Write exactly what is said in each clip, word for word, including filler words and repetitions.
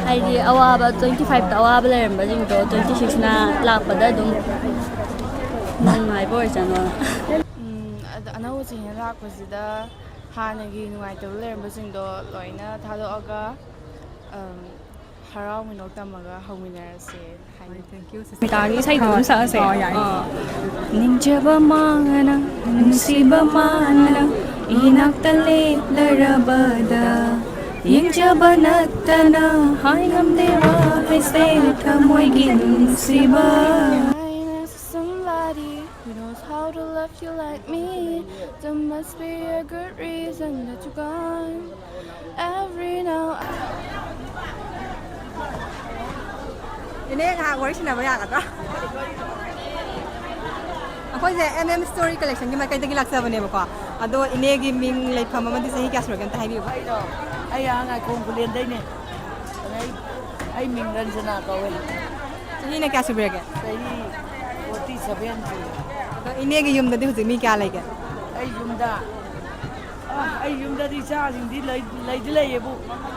ꯍꯥꯏꯗꯤ ꯑꯋꯥꯕ, twenty five ꯇ ꯑꯋꯥꯕ ꯂꯩꯔꯝꯕꯁꯤꯡꯗꯣ twenty six ꯅ ꯂꯥꯛꯄꯗ ꯑꯗꯨꯝ ꯅꯨꯡꯉꯥꯏꯕ ꯑꯣꯏꯁꯅꯣ꯫ ꯎꯝ, ꯑꯗ ꯑꯅꯧꯕꯁꯤꯡꯅ ꯂꯥꯛꯄꯁꯤꯗ ꯍꯥꯟꯅꯒꯤ ꯅꯨꯡꯉꯥꯏꯇꯕ ꯂꯩꯔꯝꯕꯁꯤꯡꯗꯣ ꯂꯣꯏꯅ ꯊꯥꯗꯣꯛꯑꯒ, ꯎꯝ, ꯍꯔꯥꯎ ꯃꯤꯅꯣꯛ ꯇꯝꯃꯒ ꯍꯧꯃꯤꯟꯅꯔꯁꯦ ꯍꯥꯏꯅꯤꯡꯉꯤ꯫ ꯁ꯭ꯃꯤꯇꯥꯒꯤ ꯏꯁꯩꯗꯣ ꯑꯗꯨꯝ ꯁꯛꯑꯁꯦ꯫ ꯑꯣ, ꯌꯥꯏ꯫ ꯑꯥ꯫ ꯅꯤꯡꯖꯕ ꯃꯥꯅ, ꯅꯨꯡꯁꯤꯕ ꯃꯥꯅ, ꯏꯅꯥꯛꯇ ꯂꯦꯞꯂꯔꯕꯗ, ꯌꯦꯡꯖꯕ ꯅꯠꯇꯅ ꯍꯥꯏ ꯉꯝꯗꯦ ꯋꯥꯍꯩꯁꯦ, ꯊꯃꯣꯏꯒꯤ ꯅꯨꯡꯁꯤꯕ꯫ Somebody who knows how to love you like me, there must be a good reason that you're gone. Every now ꯏꯅꯦ, ꯉꯥꯏꯍꯥꯛ ꯋꯥꯔꯤ ꯁꯥꯟꯅꯕ ꯌꯥꯒꯗ꯭ꯔꯣ? ꯑꯩꯈꯣꯏꯁꯦ M M Story Collection ꯒꯤ ꯃꯥꯏꯀꯩꯗꯒꯤ ꯂꯥꯛꯆꯕꯅꯦꯕꯀꯣ꯫ ꯑꯗꯣ ꯏꯅꯦꯒꯤ ꯃꯤꯡ, ꯂꯩꯐꯝ ꯑꯃꯗꯤ ꯆꯍꯤ ꯀꯌꯥ ꯁꯨꯔꯒꯦ ꯑꯝꯇ ꯍꯥꯏꯕꯤꯌꯨ꯫ ꯑꯩꯔꯣ? ꯑꯩ ꯑꯉꯥꯡ ꯉꯥꯏꯈꯣꯡ ꯈꯨꯂꯦꯟꯗꯩꯅꯦ꯫ ꯑꯩ, ꯑꯩ ꯃꯤꯡ ꯔꯟꯖꯅꯥ ꯀꯧꯋꯦ꯫ ꯆꯍꯤꯅ ꯀꯌꯥ ꯁꯨꯕꯤꯔꯒꯦ? ꯆꯍꯤ forty seven ꯁꯨꯔꯦ꯫ ꯑꯗꯣ ꯏꯅꯦꯒꯤ ꯌꯨꯝꯗꯗꯤ ꯍꯧꯖꯤꯛ ꯃꯤ ꯀꯌꯥ ꯂꯩꯒꯦ? ꯑꯩ ꯌꯨꯝꯗ, ꯑ, ꯑꯩ ꯌꯨꯝꯗꯗꯤ ꯏꯆꯥꯁꯤꯡꯗꯤ ꯂꯩ-, ꯂꯩꯗꯤ ꯂꯩꯌꯦꯕꯨ,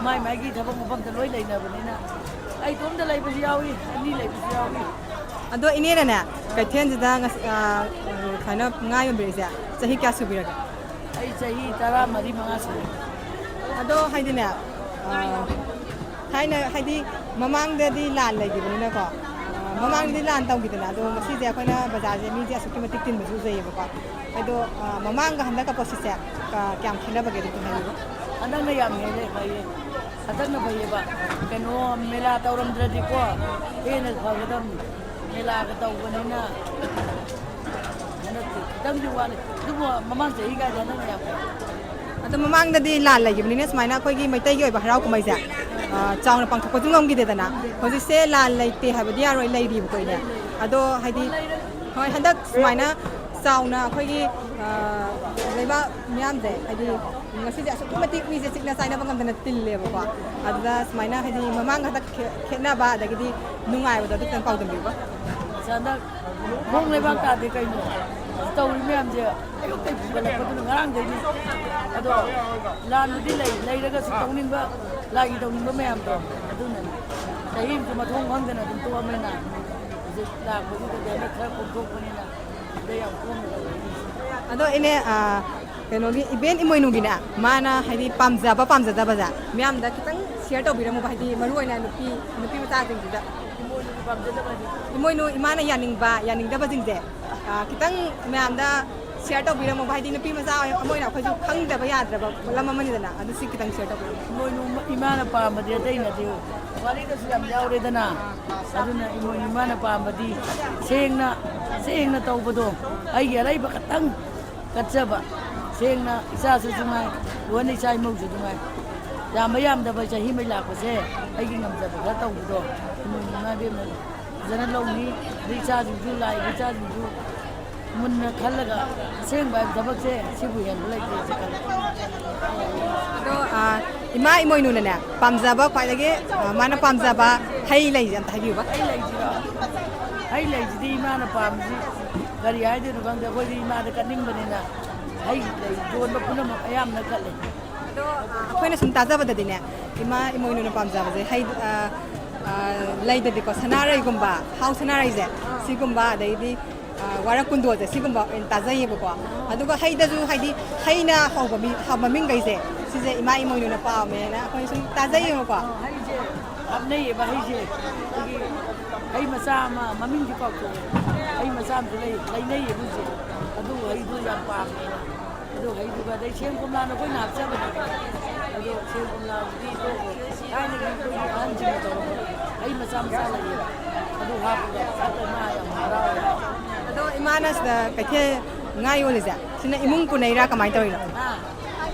ꯃꯥꯏ ꯃꯥꯏꯒꯤ ꯊꯕꯛ ꯃꯐꯝꯗ ꯂꯣꯏ ꯂꯩꯅꯕꯅꯤꯅ, ꯑꯩ ꯏꯇꯣꯝꯇ ꯂꯩꯕꯁꯨ ꯌꯥꯎꯏ, ꯑꯅꯤ ꯂꯩꯕꯁꯨ ꯌꯥꯎꯏ꯫ ꯑꯗꯣ ꯏꯅꯦꯅꯅꯦ, ꯀꯩꯊꯦꯜꯁꯤꯗ ꯉꯁꯤ, ꯑ, ꯁꯨꯃꯥꯏꯅ ꯉꯥ ꯌꯣꯟꯕꯤꯔꯛꯏꯁꯦ ꯆꯍꯤ ꯀꯌꯥ ꯁꯨꯕꯤꯔꯒꯦ? ꯑꯩ ꯆꯍꯤ ꯇꯔꯥꯃꯔꯤ ꯃꯉꯥ ꯁꯨꯔꯦ꯫ ꯑꯗꯣ ꯍꯥꯏꯗꯤꯅꯦ, ꯑ, ꯊꯥꯏꯅ ꯍꯥꯏꯗꯤ ꯃꯃꯥꯡꯗꯗꯤ ꯂꯥꯟ ꯂꯩꯈꯤꯕꯅꯤꯅꯀꯣ, ꯑ, ꯃꯃꯥꯡꯗꯗꯤ ꯂꯥꯟ ꯇꯧꯈꯤꯗꯅ, ꯑꯗꯣ ꯉꯁꯤꯁꯦ ꯑꯩꯈꯣꯏꯅ ꯕꯖꯥꯔꯁꯦ ꯃꯤꯁꯦ ꯑꯁꯨꯛꯀꯤ ꯃꯇꯤꯛ ꯇꯤꯟꯕꯁꯨ ꯎꯖꯩꯌꯦꯕꯀꯣ꯫ ꯑꯗꯣ, ꯑ, ꯃꯃꯥꯡꯒ ꯍꯟꯗꯛꯀ ꯄꯣꯠꯁꯤꯠꯁꯦ ꯀ-, ꯀꯌꯥꯝ ꯈꯦꯠꯅꯕꯒꯦ ꯑꯗꯨ ꯍꯥꯏꯕꯤꯌꯨ꯫ ꯍꯟꯗꯛꯅ ꯌꯥꯝ ꯍꯦꯜꯂꯦ, ꯐꯩꯌꯦ꯫ ꯍꯟꯗꯛꯅ ꯐꯩꯌꯦꯕ꯫ ꯀꯩꯅꯣ, ꯃꯦꯂꯥ ꯇꯧꯔꯝꯗ꯭ꯔꯗꯤꯀꯣ ꯍꯦꯟꯅ ꯐꯒꯗꯕꯅꯤ꯫ ꯃꯦꯂꯥꯒ ꯇꯧꯕꯅꯤꯅ ꯍꯟꯗꯛꯇꯤ ꯈꯤꯇꯪꯗꯤ ꯋꯥꯠꯂꯤ꯫ ꯑꯗꯨꯕꯨ ꯃꯃꯥꯡ ꯆꯍꯤ ꯀꯥꯏꯗꯤ ꯍꯟꯗꯛꯅ ꯌꯥꯝ ꯐꯩ꯫ ꯑꯗꯣ ꯃꯃꯥꯡꯗꯗꯤ ꯂꯥꯟ ꯂꯩꯈꯤꯕꯅꯤꯅ ꯁꯨꯃꯥꯏꯅ ꯑꯩꯈꯣꯏꯒꯤ ꯃꯩꯇꯩꯒꯤ ꯑꯣꯏꯕ ꯍꯔꯥꯎ ꯀꯨꯝꯍꯩꯁꯦ, ꯑ, ꯆꯥꯎꯅ ꯄꯥꯡꯊꯣꯛꯄꯁꯨ ꯉꯝꯈꯤꯗꯦꯗꯅ꯫ ꯍꯧꯖꯤꯛꯁꯦ ꯂꯥꯟ ꯂꯩꯇꯦ ꯍꯥꯏꯕꯗꯤ ꯌꯥꯔꯣꯏ, ꯂꯩꯔꯤꯕꯀꯣ ꯏꯅꯦ꯫ ꯑꯗꯣ ꯍꯥꯏꯗꯤ, ꯍꯣꯏ, ꯍꯟꯗꯛ ꯁꯨꯃꯥꯏꯅ ꯆꯥꯎꯅ ꯑꯩꯈꯣꯏꯒꯤ, ꯑ, ꯂꯩꯕꯥꯛ ꯃꯤꯌꯥꯝꯁꯦ ꯍꯥꯏꯗꯤ ꯉꯁꯤꯁꯦ ꯑꯁꯨꯛꯀꯤ ꯃꯇꯤꯛ ꯃꯤꯁꯦ ꯆꯤꯛꯅ ꯆꯥꯏꯅꯕ ꯉꯝꯗꯅ ꯇꯤꯜꯂꯦꯕꯀꯣ꯫ ꯑꯗꯨꯗ ꯁꯨꯃꯥꯏꯅ ꯍꯥꯏꯗꯤ ꯃꯃꯥꯡꯒ ꯍꯟꯗꯛ ꯈꯦ-, ꯈꯦꯠꯅꯕ ꯑꯗꯒꯤꯗꯤ ꯅꯨꯡꯉꯥꯏꯕꯗꯣ ꯑꯗꯨ ꯈꯤꯇꯪ ꯄꯥꯎꯗꯝꯕꯤꯌꯨꯕ꯫ ꯑꯁ, ꯍꯟꯗꯛ ꯃꯑꯣꯡ ꯂꯩꯕꯥꯛ ꯇꯥꯗꯦ ꯀꯩꯅꯣ꯫ ꯇꯧꯔꯤ ꯃꯌꯥꯝꯁꯦ ꯑꯌꯨꯛꯇꯩ ꯐꯨꯒꯠꯂꯛꯄꯗꯨꯅ ꯉꯔꯥꯡꯗꯩꯅꯤ꯫ ꯑꯗꯣ ꯂꯥꯟꯕꯨꯗꯤ ꯂꯩ, ꯂꯩꯔꯒꯁꯨ ꯇꯧꯅꯤꯡꯕ ꯂꯥꯏꯒꯤ ꯇꯧꯅꯤꯡꯕ ꯃꯌꯥꯝꯗꯣ ꯑꯗꯨꯅꯅꯦ꯫ ꯆꯍꯤ ꯑꯃꯁꯨ ꯃꯊꯣꯡ ꯈꯪꯗꯅ ꯑꯗꯨꯝ ꯇꯣꯛꯑꯝꯃꯤꯅ ꯍꯧꯖꯤꯛ ꯂꯥꯛꯄꯗꯨꯗꯗꯤ ꯍꯟꯗꯛ ꯈꯔ ꯀꯣꯝꯊꯣꯛꯄꯅꯤꯅ ꯁꯤꯗ ꯌꯥꯝ ꯀꯣꯝꯅ ꯇꯧꯔꯤꯅꯤ꯫ ꯑꯗꯣ ꯏꯅꯦ, ꯑ, ꯀꯩꯅꯣꯒꯤ ꯏꯕꯦꯟ ꯏꯃꯣꯏꯅꯨꯒꯤꯅꯦ, ꯃꯥꯅ ꯍꯥꯏꯗꯤ ꯄꯥꯝꯖꯕ ꯄꯥꯝꯖꯗꯕꯁꯦ ꯃꯌꯥꯝꯗ ꯈꯤꯇꯪ ꯁꯤꯌꯔ ꯇꯧꯕꯤꯔꯝꯃꯨꯕ, ꯍꯥꯏꯗꯤ ꯃꯔꯨ ꯑꯣꯏꯅ ꯅꯨꯄꯤ, ꯅꯨꯄꯤ ꯃꯆꯥꯁꯤꯡꯁꯤꯗ꯫ ꯏꯃꯣꯏꯅꯨꯒꯤ ꯄꯥꯝꯖꯗꯕ ꯍꯥꯏꯗꯤ? ꯏꯃꯣꯏꯅꯨ ꯏꯃꯥꯅ ꯌꯥꯅꯤꯡꯕ ꯌꯥꯅꯤꯡꯗꯕꯁꯤꯡꯁꯦ, ꯑ, ꯈꯤꯇꯪ ꯃꯌꯥꯝꯗ ꯁꯤꯌꯔ ꯇꯧꯕꯤꯔꯝꯃꯣꯕ, ꯍꯥꯏꯗꯤ ꯅꯨꯄꯤ ꯃꯆꯥ ꯑꯃ ꯑꯣꯏꯅ ꯑꯩꯈꯣꯏꯁꯨ ꯈꯪꯗꯕ ꯌꯥꯗ꯭ꯔꯕ ꯄꯣꯠꯂꯝ ꯑꯃꯅꯤꯗꯅ, ꯑꯗꯨ ꯁꯤ ꯈꯤꯇꯪ ꯁꯤꯌꯔ ꯇꯧꯕꯤꯔꯝꯃꯣ꯫ ꯏꯃꯣꯏꯅꯨ ꯏꯃꯥꯅ ꯄꯥꯝꯕꯗꯤ ꯑꯇꯩ ꯅꯠꯇꯦ, ꯋꯥꯔꯤꯗꯁꯨ ꯌꯥꯝ ꯌꯥꯎꯔꯦꯗꯅ꯫ ꯑꯗꯨꯅ ꯏꯃꯣꯏꯅꯨ ꯏꯃꯥꯅ ꯄꯥꯝꯕꯗꯤ ꯁꯦꯡꯅ, ꯁꯦꯡꯅ ꯇꯧꯕꯗꯣ, ꯑꯩꯒꯤ ꯑꯔꯩꯕ ꯈꯇꯪ ꯀꯠꯆꯕ, ꯁꯦꯡꯅ ꯏꯆꯥꯁꯨ ꯅꯨꯡꯉꯥꯏ, ꯂꯣꯏꯅ ꯏꯆꯥ ꯏꯃꯧꯁꯨ ꯅꯨꯡꯉꯥꯏ꯫ ꯌꯥꯝꯕ ꯌꯥꯝꯗꯕ ꯆꯍꯤ ꯑꯃ ꯂꯥꯛꯄꯁꯦ ꯑꯩꯒꯤ ꯉꯝꯖꯕ ꯈꯔ ꯇꯧꯕꯗꯣ ꯏꯃꯣꯏꯅꯨ ꯏꯃꯥ ꯏꯕꯦꯝꯅ ꯐꯖꯅ ꯂꯧꯅꯤ꯫ ꯑꯗꯩ ꯏꯆꯥꯁꯤꯡꯁꯨ, ꯂꯥꯛꯏꯕ ꯏꯆꯥꯁꯤꯡꯁꯨ ꯃꯨꯟꯅ ꯈꯜꯂꯒ ꯑꯁꯦꯡꯕ ꯍꯥꯏꯕ ꯊꯕꯛꯁꯦ ꯁꯤꯕꯨ ꯍꯦꯟꯕ ꯂꯩꯇꯦ ꯍꯧꯖꯤꯛꯀꯥꯟ꯫ ꯑꯗꯣ, ꯑ, ꯏꯃꯥ ꯏꯃꯣꯏꯅꯨꯅꯅꯦ ꯄꯥꯝꯖꯕ ꯈ꯭ꯋꯥꯏꯗꯒꯤ, ꯑ, ꯃꯥꯅ ꯄꯥꯝꯖꯕ ꯍꯩ ꯂꯩꯁꯦ ꯑꯝꯇ ꯍꯥꯏꯕꯤꯌꯨꯕ꯫ ꯍꯩ ꯂꯩꯁꯤꯔꯣ? ꯍꯩ ꯂꯩꯁꯤꯗꯤ ꯏꯃꯥꯅ ꯄꯥꯝꯕꯁꯤ ꯀꯔꯤ ꯍꯥꯏꯗꯣꯏꯅꯣ ꯈꯪꯗꯦ꯫ ꯑꯩꯈꯣꯏꯗꯤ ꯏꯃꯥꯗ ꯀꯠꯅꯤꯡꯕꯅꯤꯅ ꯍꯩ ꯂꯩ ꯌꯣꯟꯕ ꯄꯨꯝꯅꯃꯛ ꯑꯌꯥꯝꯕꯅ ꯀꯠꯂꯦ꯫ ꯑꯗꯣ, ꯑ, ꯑꯩꯈꯣꯏꯅ ꯁꯨꯝ ꯇꯥꯖꯕꯗꯗꯤꯅꯦ, ꯏꯃꯥ ꯏꯃꯣꯏꯅꯨꯅ ꯄꯥꯝꯖꯕꯁꯦ ꯍꯩ, ꯑ, ꯑ, ꯂꯩꯗꯗꯤꯀꯣ, ꯁꯅꯥꯔꯩꯒꯨꯝꯕ, ꯍꯥꯎ ꯁꯅꯥꯔꯩꯁꯦ, ꯁꯤꯒꯨꯝꯕ, ꯑꯗꯩꯗꯤ, ꯑ, ꯋꯥꯔꯛ ꯀꯨꯟꯗꯣꯁꯦ, ꯁꯤꯒꯨꯝꯕ ꯑꯣꯏꯅ ꯇꯥꯖꯩꯌꯦꯕꯀꯣ꯫ ꯑꯗꯨꯒ ꯍꯩꯗꯁꯨ, ꯍꯥꯏꯗꯤ, ꯍꯩꯅ ꯍꯧꯕ ꯃꯤ, ꯍꯧꯕ ꯃꯃꯤꯡꯈꯩꯁꯦ, ꯁꯤꯁꯦ ꯏꯃꯥ ꯏꯃꯣꯏꯅꯨꯅ ꯄꯥꯝꯃꯦꯅ ꯑꯩꯈꯣꯏ ꯁꯨꯝ ꯇꯥꯖꯩꯌꯦꯕꯀꯣ꯫ ꯑ, ꯍꯩꯁꯦ ꯍꯥꯞꯅꯩꯌꯦꯕ, ꯍꯩꯁꯦ꯫ ꯑꯩꯈꯣꯏꯒꯤ ꯍꯩ ꯃꯆꯥ ꯑꯃ, ꯃꯃꯤꯡꯗꯤ ꯀꯥꯎꯊꯣꯛꯑꯦ, ꯍꯩ ꯃꯆꯥ ꯑꯃꯁꯨ ꯂꯩ, ꯂꯩꯅꯩꯌꯦ ꯑꯗꯨꯁꯦ꯫ ꯑꯗꯨ ꯍꯩꯗꯨ ꯌꯥꯝ ꯄꯥꯝꯃꯦ꯫ ꯑꯗꯨ ꯍꯩꯗꯨꯒ, ꯑꯗꯩ ꯁꯦꯝ ꯀꯣꯝꯂꯥꯅ ꯑꯩꯈꯣꯏꯅ ꯍꯥꯞꯆꯕꯅꯦ꯫ ꯑꯗꯣ ꯁꯦꯝ ꯀꯣꯝꯂꯥꯕꯨꯗꯤ ꯇꯣꯛꯈ꯭ꯔꯣ꯫ ꯊꯥꯏꯅꯒꯤ ꯑꯩꯈꯣꯏꯒꯤ ꯑꯍꯟꯁꯤꯡꯅ ꯇꯧꯔꯝꯕ ꯍꯩ ꯃꯆꯥ ꯃꯆꯥ ꯂꯩꯌꯦꯕ꯫ ꯑꯗꯨ ꯍꯥꯞꯄꯒ ꯆꯥꯕꯗ ꯃꯥ ꯌꯥꯝ ꯍꯔꯥꯎꯋꯦ꯫ ꯑꯗꯣ ꯏꯃꯥꯅ ꯁꯤꯗ ꯀꯩꯊꯦꯜ ꯉꯥ ꯌꯣꯜꯂꯤꯁꯦ, ꯁꯤꯅ ꯏꯃꯨꯡ ꯄꯨꯅꯩꯔꯥ, ꯀꯃꯥꯏꯅ ꯇꯧꯔꯤꯅꯣ? ꯍꯥ?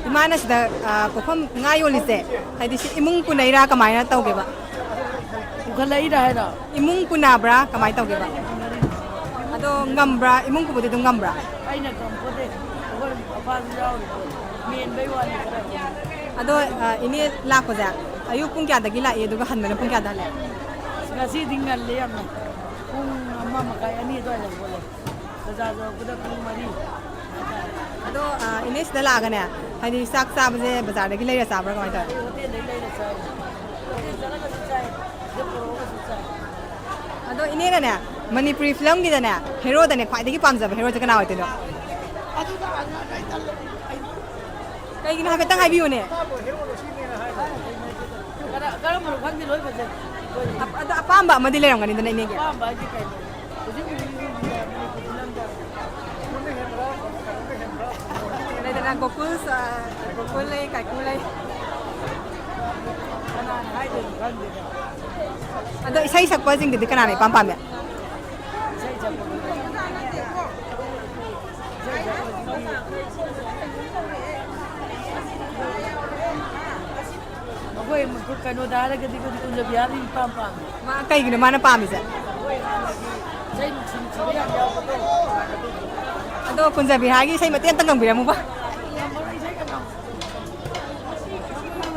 ꯏꯃꯥꯅ ꯁꯤꯗ, ꯑ, ꯄꯣꯠꯐꯝ ꯉꯥ ꯌꯣꯜꯂꯤꯁꯦ, ꯍꯥꯏꯗꯤ ꯁꯤ ꯏꯃꯨꯡ ꯄꯨꯅꯩꯔꯥ, ꯀꯃꯥꯏꯅ ꯇꯧꯒꯦꯕ? ꯄꯨꯈꯠꯂꯛꯏꯔꯥ ꯍꯥꯏꯔꯣ? ꯏꯃꯨꯡ ꯄꯨꯅꯕ꯭ꯔꯥ, ꯀꯃꯥꯏꯅ ꯇꯧꯒꯦꯕ? ꯑꯗꯣ ꯉꯝꯕ꯭ꯔꯥ? ꯏꯃꯨꯡ ꯄꯨꯕꯗꯤ ꯑꯗꯨꯝ ꯉꯝꯕ꯭ꯔꯥ? ꯑꯩꯅ ꯉꯝꯄꯣꯠꯇꯦ꯫ ꯑꯩꯈꯣꯏ ꯃꯄꯥꯁꯨ ꯌꯥꯎꯔꯤ ꯄꯣꯠꯅꯤ꯫ ꯃꯦꯟꯕꯩ ꯋꯥꯅꯤ ꯈꯔ꯫ ꯑꯗꯣ, ꯑ, ꯏꯅꯦ ꯂꯥꯛꯄꯁꯦ ꯑꯌꯨꯛ ꯄꯨꯡ ꯀꯌꯥꯗꯒꯤ ꯂꯥꯛꯏ, ꯑꯗꯨꯒ ꯍꯟꯕꯅ ꯄꯨꯡ ꯀꯌꯥꯗ ꯍꯜꯂꯦ? ꯉꯁꯤꯗꯤ ꯉꯜꯂꯦ ꯌꯥꯝꯅ꯫ ꯄꯨꯡ ꯑꯃ ꯃꯈꯥꯏ, ꯑꯅꯤ ꯑꯗꯨꯋꯥꯏꯗ ꯍꯧꯒꯠꯂꯦ꯫ ꯕꯖꯥꯔ ꯌꯧꯔꯛꯄꯗ ꯄꯨꯡ ꯃꯔꯤ꯫ ꯑꯗꯣ, ꯑ, ꯏꯅꯦ ꯁꯤꯗ ꯂꯥꯛꯑꯒꯅꯦ, ꯍꯥꯏꯗꯤ ꯆꯥꯛ ꯆꯥꯕꯁꯦ ꯕꯖꯥꯔꯗꯒꯤ ꯂꯩꯔ ꯆꯥꯕ꯭ꯔꯥ ꯀꯃꯥꯏꯅ ꯇꯧꯋꯤ? ꯍꯣꯇꯦꯜꯗꯒꯤ ꯂꯩꯔ ꯆꯥꯏ꯫ ꯍꯣꯇꯦꯜ ꯆꯠꯂꯒꯁꯨ ꯆꯥꯏ꯫ ꯁꯤꯗ ꯄꯨꯔꯛꯑꯒꯁꯨ ꯆꯥꯏ꯫ ꯑꯗꯣ ꯏꯅꯦꯅꯅꯦ, ꯃꯅꯤꯄꯨꯔꯤ ꯐꯤꯂꯝꯒꯤꯗꯅꯦ ꯍꯦꯔꯣꯗꯅꯦ ꯈ꯭ꯋꯥꯏꯗꯒꯤ ꯄꯥꯝꯖꯕ ꯍꯦꯔꯣꯁꯦ ꯀꯅꯥ ꯑꯣꯏꯗꯣꯏꯅꯣ? ꯑꯗꯨꯒ ꯑꯉꯥꯡ ꯑꯩ ꯇꯜꯂꯦ꯫ ꯑꯩ ꯀꯩꯒꯤꯅꯣ ꯍꯥꯏꯐꯦꯠꯇꯪ ꯍꯥꯏꯕꯤꯌꯨꯅꯦ꯫ ꯑꯄꯥꯝꯕ ꯍꯦꯔꯣꯗꯣ ꯁꯤꯅꯦꯅ ꯍꯥꯏꯕ꯫ ꯀꯔ-, ꯀꯔꯝꯕꯅꯣ ꯈꯪꯗꯦ ꯂꯣꯏ ꯐꯖꯩ꯫ ꯑꯞ-, ꯑꯗꯣ ꯑꯄꯥꯝꯕ ꯑꯃꯗꯤ ꯂꯩꯔꯝꯒꯅꯤꯗꯅ ꯏꯅꯦꯒꯤ? ꯑꯄꯥꯝꯕ ꯍꯥꯏꯗꯤ ꯀꯩꯅꯣ? ꯍꯧꯖꯤꯛ ꯍꯧꯖꯤꯛ ꯍꯤꯡꯉꯤꯕ ꯃꯅꯤꯄꯨꯔ ꯐꯤꯂꯝꯗ ꯀꯩꯅꯣꯅ ꯍꯦꯟꯕ꯭ꯔꯥ? ꯀꯩꯅꯣꯅ ꯍꯦꯟꯕ꯭ꯔꯥ? ꯂꯩꯗꯅ ꯒꯣꯀꯨꯜ, ꯑ, ꯒꯣꯀꯨꯜ ꯂꯩ, ꯀꯥꯏꯀꯨ ꯂꯩ꯫ ꯀꯅꯥꯅ ꯍꯥꯏꯗꯣꯏꯅꯣ ꯈꯪꯗꯦꯗ꯫ ꯑꯗꯣ ꯏꯁꯩ ꯁꯛꯄꯁꯤꯡꯗꯨꯗꯤ ꯀꯅꯥꯅ ꯏꯄꯥꯝ ꯄꯥꯝꯃꯦ? ꯏꯁꯩ ꯁꯛꯄꯗꯨꯗꯤ, ꯏꯁꯩ ꯁꯛꯄꯗꯨꯗꯤ ꯑꯩꯈꯣꯏ ꯀꯩꯅꯣꯗ ꯍꯥꯏꯔꯒꯗꯤ ꯑꯩꯈꯣꯏꯗꯤ ꯀꯨꯟꯖꯕꯤꯍꯥꯔꯤ ꯏꯄꯥꯝ ꯄꯥꯝꯃꯤ꯫ ꯃꯥ ꯀꯩꯒꯤꯅꯣ ꯃꯥꯅ ꯄꯥꯝꯃꯤꯁꯦ? ꯏꯁꯩ ꯅꯨꯡꯁꯤ ꯅꯨꯡꯁꯤꯕ ꯌꯥꯝ ꯌꯥꯎꯕꯗꯣ꯫ ꯑꯗꯣ ꯀꯨꯟꯖꯕꯤꯍꯥꯔꯒꯤ ꯏꯁꯩ ꯃꯇꯦꯛ ꯑꯝꯇ ꯉꯪꯕꯤꯔꯝꯃꯨꯕ꯫ ꯉꯝꯃꯔꯣꯏ, ꯏꯁꯩꯒ ꯉꯝꯃꯔꯣꯏ꯫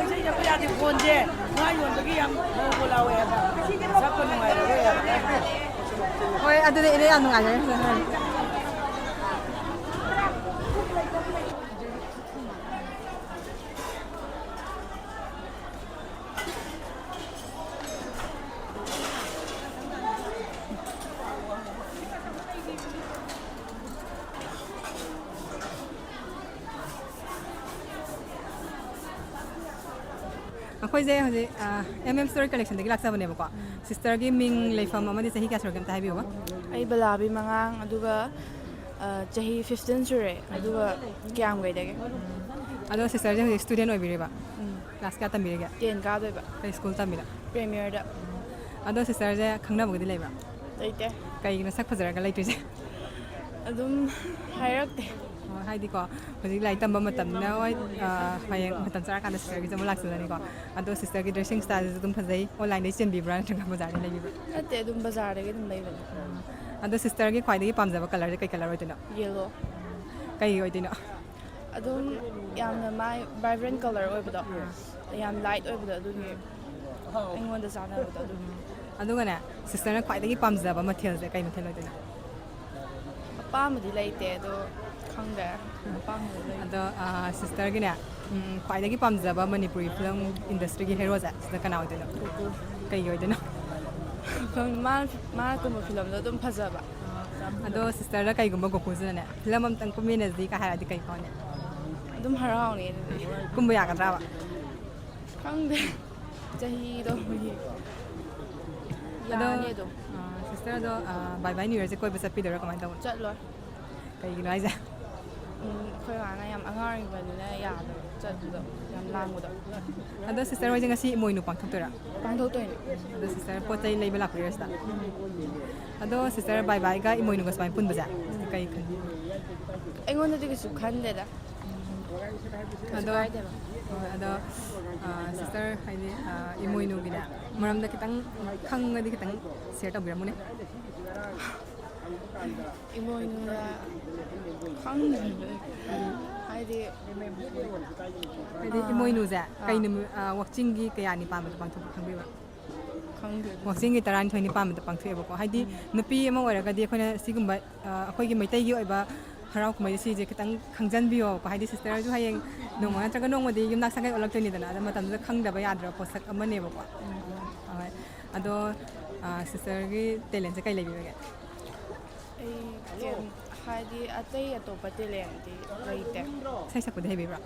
ꯏꯁꯩ ꯁꯛꯄ ꯌꯥꯗꯦ, ꯐꯣꯟꯁꯦ ꯉꯥ ꯌꯣꯟꯕꯒꯤ ꯌꯥꯝ ꯕꯣ ꯕꯣ ꯂꯥꯎꯋꯦ ꯍꯥꯏꯕ꯫ ꯁꯛꯄ ꯅꯨꯡꯉꯥꯏꯔꯔꯣꯏ ꯍꯥꯏꯕ꯫ ꯍꯣꯏ, ꯑꯗꯨꯗꯤ ꯏꯅꯦ ꯌꯥꯝ ꯅꯨꯡꯉꯥꯏꯖꯔꯦ꯫ ꯑꯩꯈꯣꯏꯁꯦ ꯍꯧꯖꯤꯛ, ꯑ, ꯑꯦꯝ ꯑꯦꯝ ꯁ꯭ꯇꯣꯔꯤ ꯀꯂꯦꯛꯁꯟꯗꯒꯤ ꯂꯥꯛꯆꯕꯅꯦꯕꯀꯣ꯫ ꯎꯝ꯫ ꯁꯤꯁꯇꯔꯒꯤ ꯃꯤꯡ, ꯂꯩꯐꯝ ꯑꯃꯗꯤ ꯆꯍꯤ ꯀꯌꯥ ꯁꯨꯔꯒꯦ ꯑꯝꯇ ꯍꯥꯏꯕꯤꯌꯨꯕ꯫ ꯑꯩ ꯕꯂꯥꯕꯤ ꯃꯉꯥꯡ, ꯑꯗꯨꯒ, ꯑ, ꯆꯍꯤ ꯐꯤꯐꯇꯤꯟ ꯁꯨꯔꯦ, ꯑꯗꯨꯒ ꯀꯤꯌꯥꯝꯒꯩꯗꯒꯤ꯫ ꯑꯗꯣ ꯁꯤꯁꯇꯔꯁꯦ ꯍꯧꯖꯤꯛ ꯁ꯭ꯇꯨꯗꯦꯟ ꯑꯣꯏꯕꯤꯔꯤꯕ? ꯎꯝ꯫ ꯀ꯭ꯂꯥꯁ ꯀꯌꯥ ꯇꯝꯕꯤꯔꯤꯒꯦ? ꯇꯦꯟ ꯀꯥꯗꯣꯏꯕ꯫ ꯀꯩ ꯁ꯭ꯀꯨꯜ ꯇꯝꯃꯤꯅꯣ? ꯄ꯭ꯔꯦꯃꯤꯌꯔꯗ꯫ ꯑꯗꯣ ꯁꯤꯁꯇꯔꯁꯦ ꯈꯪꯅꯕꯒꯗꯤ ꯂꯩꯕ꯭ꯔꯥ? ꯂꯩꯇꯦ꯫ ꯀꯩꯒꯤꯅꯣ ꯁꯛ ꯐꯖꯔꯒ ꯂꯩꯇ꯭ꯔꯤꯁꯦ? ꯑꯗꯨꯝ ꯍꯥꯏꯔꯛꯇꯦ꯫ ꯑꯣ, ꯍꯥꯏꯗꯤꯀꯣ, ꯍꯧꯖꯤꯛ ꯂꯥꯏꯔꯤꯛ ꯇꯝꯕ ꯃꯇꯝꯅꯤꯅ, ꯍꯣꯏ, ꯑ, ꯍꯌꯦꯡ ꯃꯇꯝ ꯆꯥꯔꯀꯥꯟꯗ ꯁꯤꯁꯇꯔꯒꯤꯁꯨ ꯑꯃꯨꯛ ꯂꯥꯛꯆꯒꯅꯤꯀꯣ꯫ ꯑꯗꯣ ꯁꯤꯁꯇꯔꯒꯤ ꯗ꯭ꯔꯦꯁꯤꯡ ꯁ꯭ꯇꯥꯏꯜꯁꯤꯁꯨ ꯑꯗꯨꯝ ꯐꯖꯩ꯫ ꯑꯣꯟꯂꯥꯏꯟꯗꯒꯤ ꯆꯦꯟꯕꯤꯕ꯭ꯔꯥ ꯅꯠꯇ꯭ꯔꯒ ꯕꯖꯥꯔꯗꯒꯤ ꯂꯩꯕꯤꯕ꯭ꯔꯥ? ꯅꯠꯇꯦ, ꯑꯗꯨꯝ ꯕꯖꯥꯔꯗꯒꯤ ꯑꯗꯨꯝ ꯂꯩꯕꯅꯦ꯫ ꯑꯗꯣ ꯁꯤꯁꯇꯔꯒꯤ ꯈ꯭ꯋꯥꯏꯗꯒꯤ ꯄꯥꯝꯖꯕ ꯀꯂꯔꯁꯦ ꯀꯩ ꯀꯂꯔ ꯑꯣꯏꯗꯣꯏꯅꯣ? ꯌꯦꯜꯂꯣ꯫ ꯀꯩꯒꯤ ꯑꯣꯏꯗꯣꯏꯅꯣ? ꯑꯗꯨꯝ ꯌꯥꯝꯅ ꯃꯥꯏ vibrant colour ꯑꯣꯏꯕꯗꯣ, ꯌꯥꯝ light ꯑꯣꯏꯕꯗꯣ, ꯑꯗꯨꯒꯤ ꯑꯩꯉꯣꯟꯗ ꯆꯥꯟꯅꯕꯗꯣ ꯑꯗꯨꯒꯤ꯫ ꯑꯗꯨꯒꯅꯦ, ꯁꯤꯁꯇꯔꯅ ꯈ꯭ꯋꯥꯏꯗꯒꯤ ꯄꯥꯝꯖꯕ ꯃꯊꯦꯜꯁꯦ ꯀꯩ ꯃꯊꯦꯜ ꯑꯣꯏꯗꯣꯏꯅꯣ? ꯑꯄꯥꯝꯕꯗꯤ ꯂꯩꯇꯦ, ꯑꯗꯣ ꯈꯪꯗꯦ꯫ ꯑꯄꯥꯝꯕ ꯂꯩ꯫ ꯑꯗꯣ ꯁꯤꯁꯇꯔꯒꯤꯅꯦ, ꯎꯝ, ꯈ꯭ꯋꯥꯏꯗꯒꯤ ꯄꯥꯝꯖꯕ ꯃꯅꯤꯄꯨꯔꯤ ꯐꯤꯂꯝ ꯏꯟꯗꯁꯇ꯭ꯔꯤꯒꯤ ꯍꯦꯔꯣꯁꯦ ꯁꯤꯗ ꯀꯅꯥ ꯑꯣꯏꯗꯣꯏꯅꯣ? ꯀꯩꯒꯤ ꯑꯣꯏꯗꯣꯏꯅꯣ? ꯈꯪꯗꯦ, ꯃꯥ ꯃꯥꯅ ꯀꯨꯝꯕ ꯐꯤꯂꯝꯗꯣ ꯑꯗꯨꯝ ꯐꯖꯕ꯫ ꯑꯗꯣ ꯁꯤꯁꯇꯔꯗ ꯀꯩꯒꯨꯝꯕ ꯒꯣꯀꯨꯜꯁꯤꯅꯅꯦ, ꯐꯤꯂꯝ ꯑꯝꯇꯪ ꯀꯨꯝꯃꯤꯟꯅꯁꯤ ꯀꯥꯏ ꯍꯥꯏꯔꯗꯤ ꯀꯩ ꯐꯥꯎꯅꯤ? ꯑꯗꯨꯝ ꯍꯔꯥꯎꯅꯤ ꯑꯗꯨꯗꯤ꯫ ꯀꯨꯝꯕ ꯌꯥꯒꯗ꯭ꯔꯕ? ꯈꯪꯗꯦ꯫ ꯆꯍꯤꯗꯣ꯫ ꯑꯗꯣ ꯌꯥꯅꯤ ꯑꯗꯨꯝ꯫ ꯁꯤꯁꯇꯔ, ꯑꯗꯣ ꯕꯥꯏ ꯕꯥꯏ ꯅ꯭ꯌꯨ ꯌꯔꯁꯦ ꯀꯣꯏꯕ ꯆꯠꯄꯤꯗꯣꯏꯔꯥ ꯀꯃꯥꯏꯅ ꯇꯧꯕꯅꯣ? ꯆꯠꯂꯣꯏ꯫ ꯀꯩꯒꯤꯅꯣ ꯍꯥꯏꯁꯦ? ꯎꯝ, ꯑꯩꯈꯣꯏ ꯃꯥꯅ ꯌꯥꯝ ꯑꯉꯥꯡ ꯑꯣꯏꯔꯤꯕꯅꯤꯅ ꯌꯥꯗꯕ ꯆꯠꯄꯗꯣ, ꯌꯥꯝ ꯂꯥꯡꯕꯗꯣ꯫ ꯑꯗꯣ ꯁꯤꯁꯇꯔ ꯍꯣꯏꯁꯦ ꯉꯁꯤ ꯏꯃꯣꯏꯅꯨ ꯄꯥꯡꯊꯣꯛꯇꯣꯏꯔꯥ? ꯄꯥꯡꯊꯣꯛꯇꯣꯏꯅꯦ꯫ ꯑꯗꯣ ꯁꯤꯁꯇꯔ ꯄꯣꯠ ꯆꯩ ꯂꯩꯕ ꯂꯥꯛꯄꯤꯔꯣ ꯁꯤꯗ? ꯑꯗꯣ ꯁꯤꯁꯇꯔ ꯕꯥꯏ ꯕꯥꯏꯒ ꯏꯃꯣꯏꯅꯨꯒ ꯁꯨꯃꯥꯏꯅ ꯄꯨꯟꯕꯁꯦ ꯁꯤꯗ ꯀꯩ ꯈꯟꯕꯤ? ꯑꯩꯉꯣꯟꯗꯗꯤ ꯀꯩꯁꯨ ꯈꯟꯗꯦꯗ꯫ ꯑꯗꯣ ꯀꯥꯏꯗꯦꯕ꯫ ꯍꯣꯏ, ꯑꯗꯣ ꯁꯤꯁꯇꯔ ꯍꯥꯏꯗꯤ ꯏꯃꯣꯏꯅꯨꯒꯤꯅꯦ ꯃꯔꯝꯗ ꯈꯤꯇꯪ ꯈꯪꯉꯗꯤ ꯈꯤꯇꯪ ꯁꯤꯌꯔ ꯇꯧꯕꯤꯔꯝꯃꯨꯅꯦ꯫ ꯏꯃꯣꯏꯅꯨꯅ ꯈꯪꯗꯦ꯫ ꯍꯥꯏꯗꯤ ꯍꯥꯏꯗꯤ ꯏꯃꯣꯏꯅꯨꯁꯦ ꯀꯩ ꯅꯨꯃꯤꯠ, ꯋꯥꯛꯆꯤꯡꯒꯤ ꯀꯌꯥꯅꯤ ꯄꯥꯟꯕꯗ ꯄꯥꯡꯊꯣꯛꯄ ꯈꯪꯕꯤꯕ꯭ꯔꯥ? ꯈꯪꯗꯦ꯫ ꯋꯥꯛꯆꯤꯡꯒꯤ ꯇꯔꯥꯅꯤꯊꯣꯏꯅꯤ ꯄꯥꯟꯕꯗ ꯄꯥꯡꯊꯣꯛꯑꯦꯕꯀꯣ꯫ ꯍꯥꯏꯗꯤ ꯅꯨꯄꯤ ꯑꯃ ꯑꯣꯏꯔꯒꯗꯤ ꯑꯩꯈꯣꯏꯅ ꯁꯤꯒꯨꯝꯕ ꯑꯩꯈꯣꯏꯒꯤ ꯃꯩꯇꯩꯒꯤ ꯑꯣꯏꯕ ꯍꯔꯥꯎ ꯀꯨꯝꯍꯩ ꯁꯤꯁꯦ ꯈꯤꯇꯪ ꯈꯪꯖꯟꯕꯤꯌꯣꯕꯀꯣ꯫ ꯍꯥꯏꯗꯤ ꯁꯤꯁꯇꯔꯁꯨ ꯍꯌꯦꯡ ꯅꯣꯡꯃ ꯅꯠꯇ꯭ꯔꯒ ꯅꯣꯡꯃꯗꯤ ꯌꯨꯝꯅꯥꯛ ꯁꯥꯒꯩ ꯑꯣꯜꯂꯛꯇꯣꯏꯅꯤꯗꯅ, ꯑꯗ ꯃꯇꯝꯗꯨꯗ ꯈꯪꯗꯕ ꯌꯥꯗ꯭ꯔꯕ ꯄꯣꯠꯁꯛ ꯑꯃꯅꯦꯕꯀꯣ꯫ ꯍꯣꯏ꯫ ꯑꯗꯣ ꯁꯤꯁꯇꯔꯒꯤ ꯇꯦꯂꯦꯟꯁꯦ ꯀꯩ ꯂꯩꯕꯤꯕꯒꯦ? ꯑꯩ ꯀꯩꯝ ꯍꯥꯏꯗꯤ ꯑꯇꯩ ꯑꯇꯣꯞꯄ ꯇꯦꯂꯦꯟꯗꯤ ꯂꯩꯇꯦ꯫ ꯏꯁꯩ ꯁꯛꯄꯗꯤ ꯍꯩꯕꯤꯕ꯭ꯔꯥ?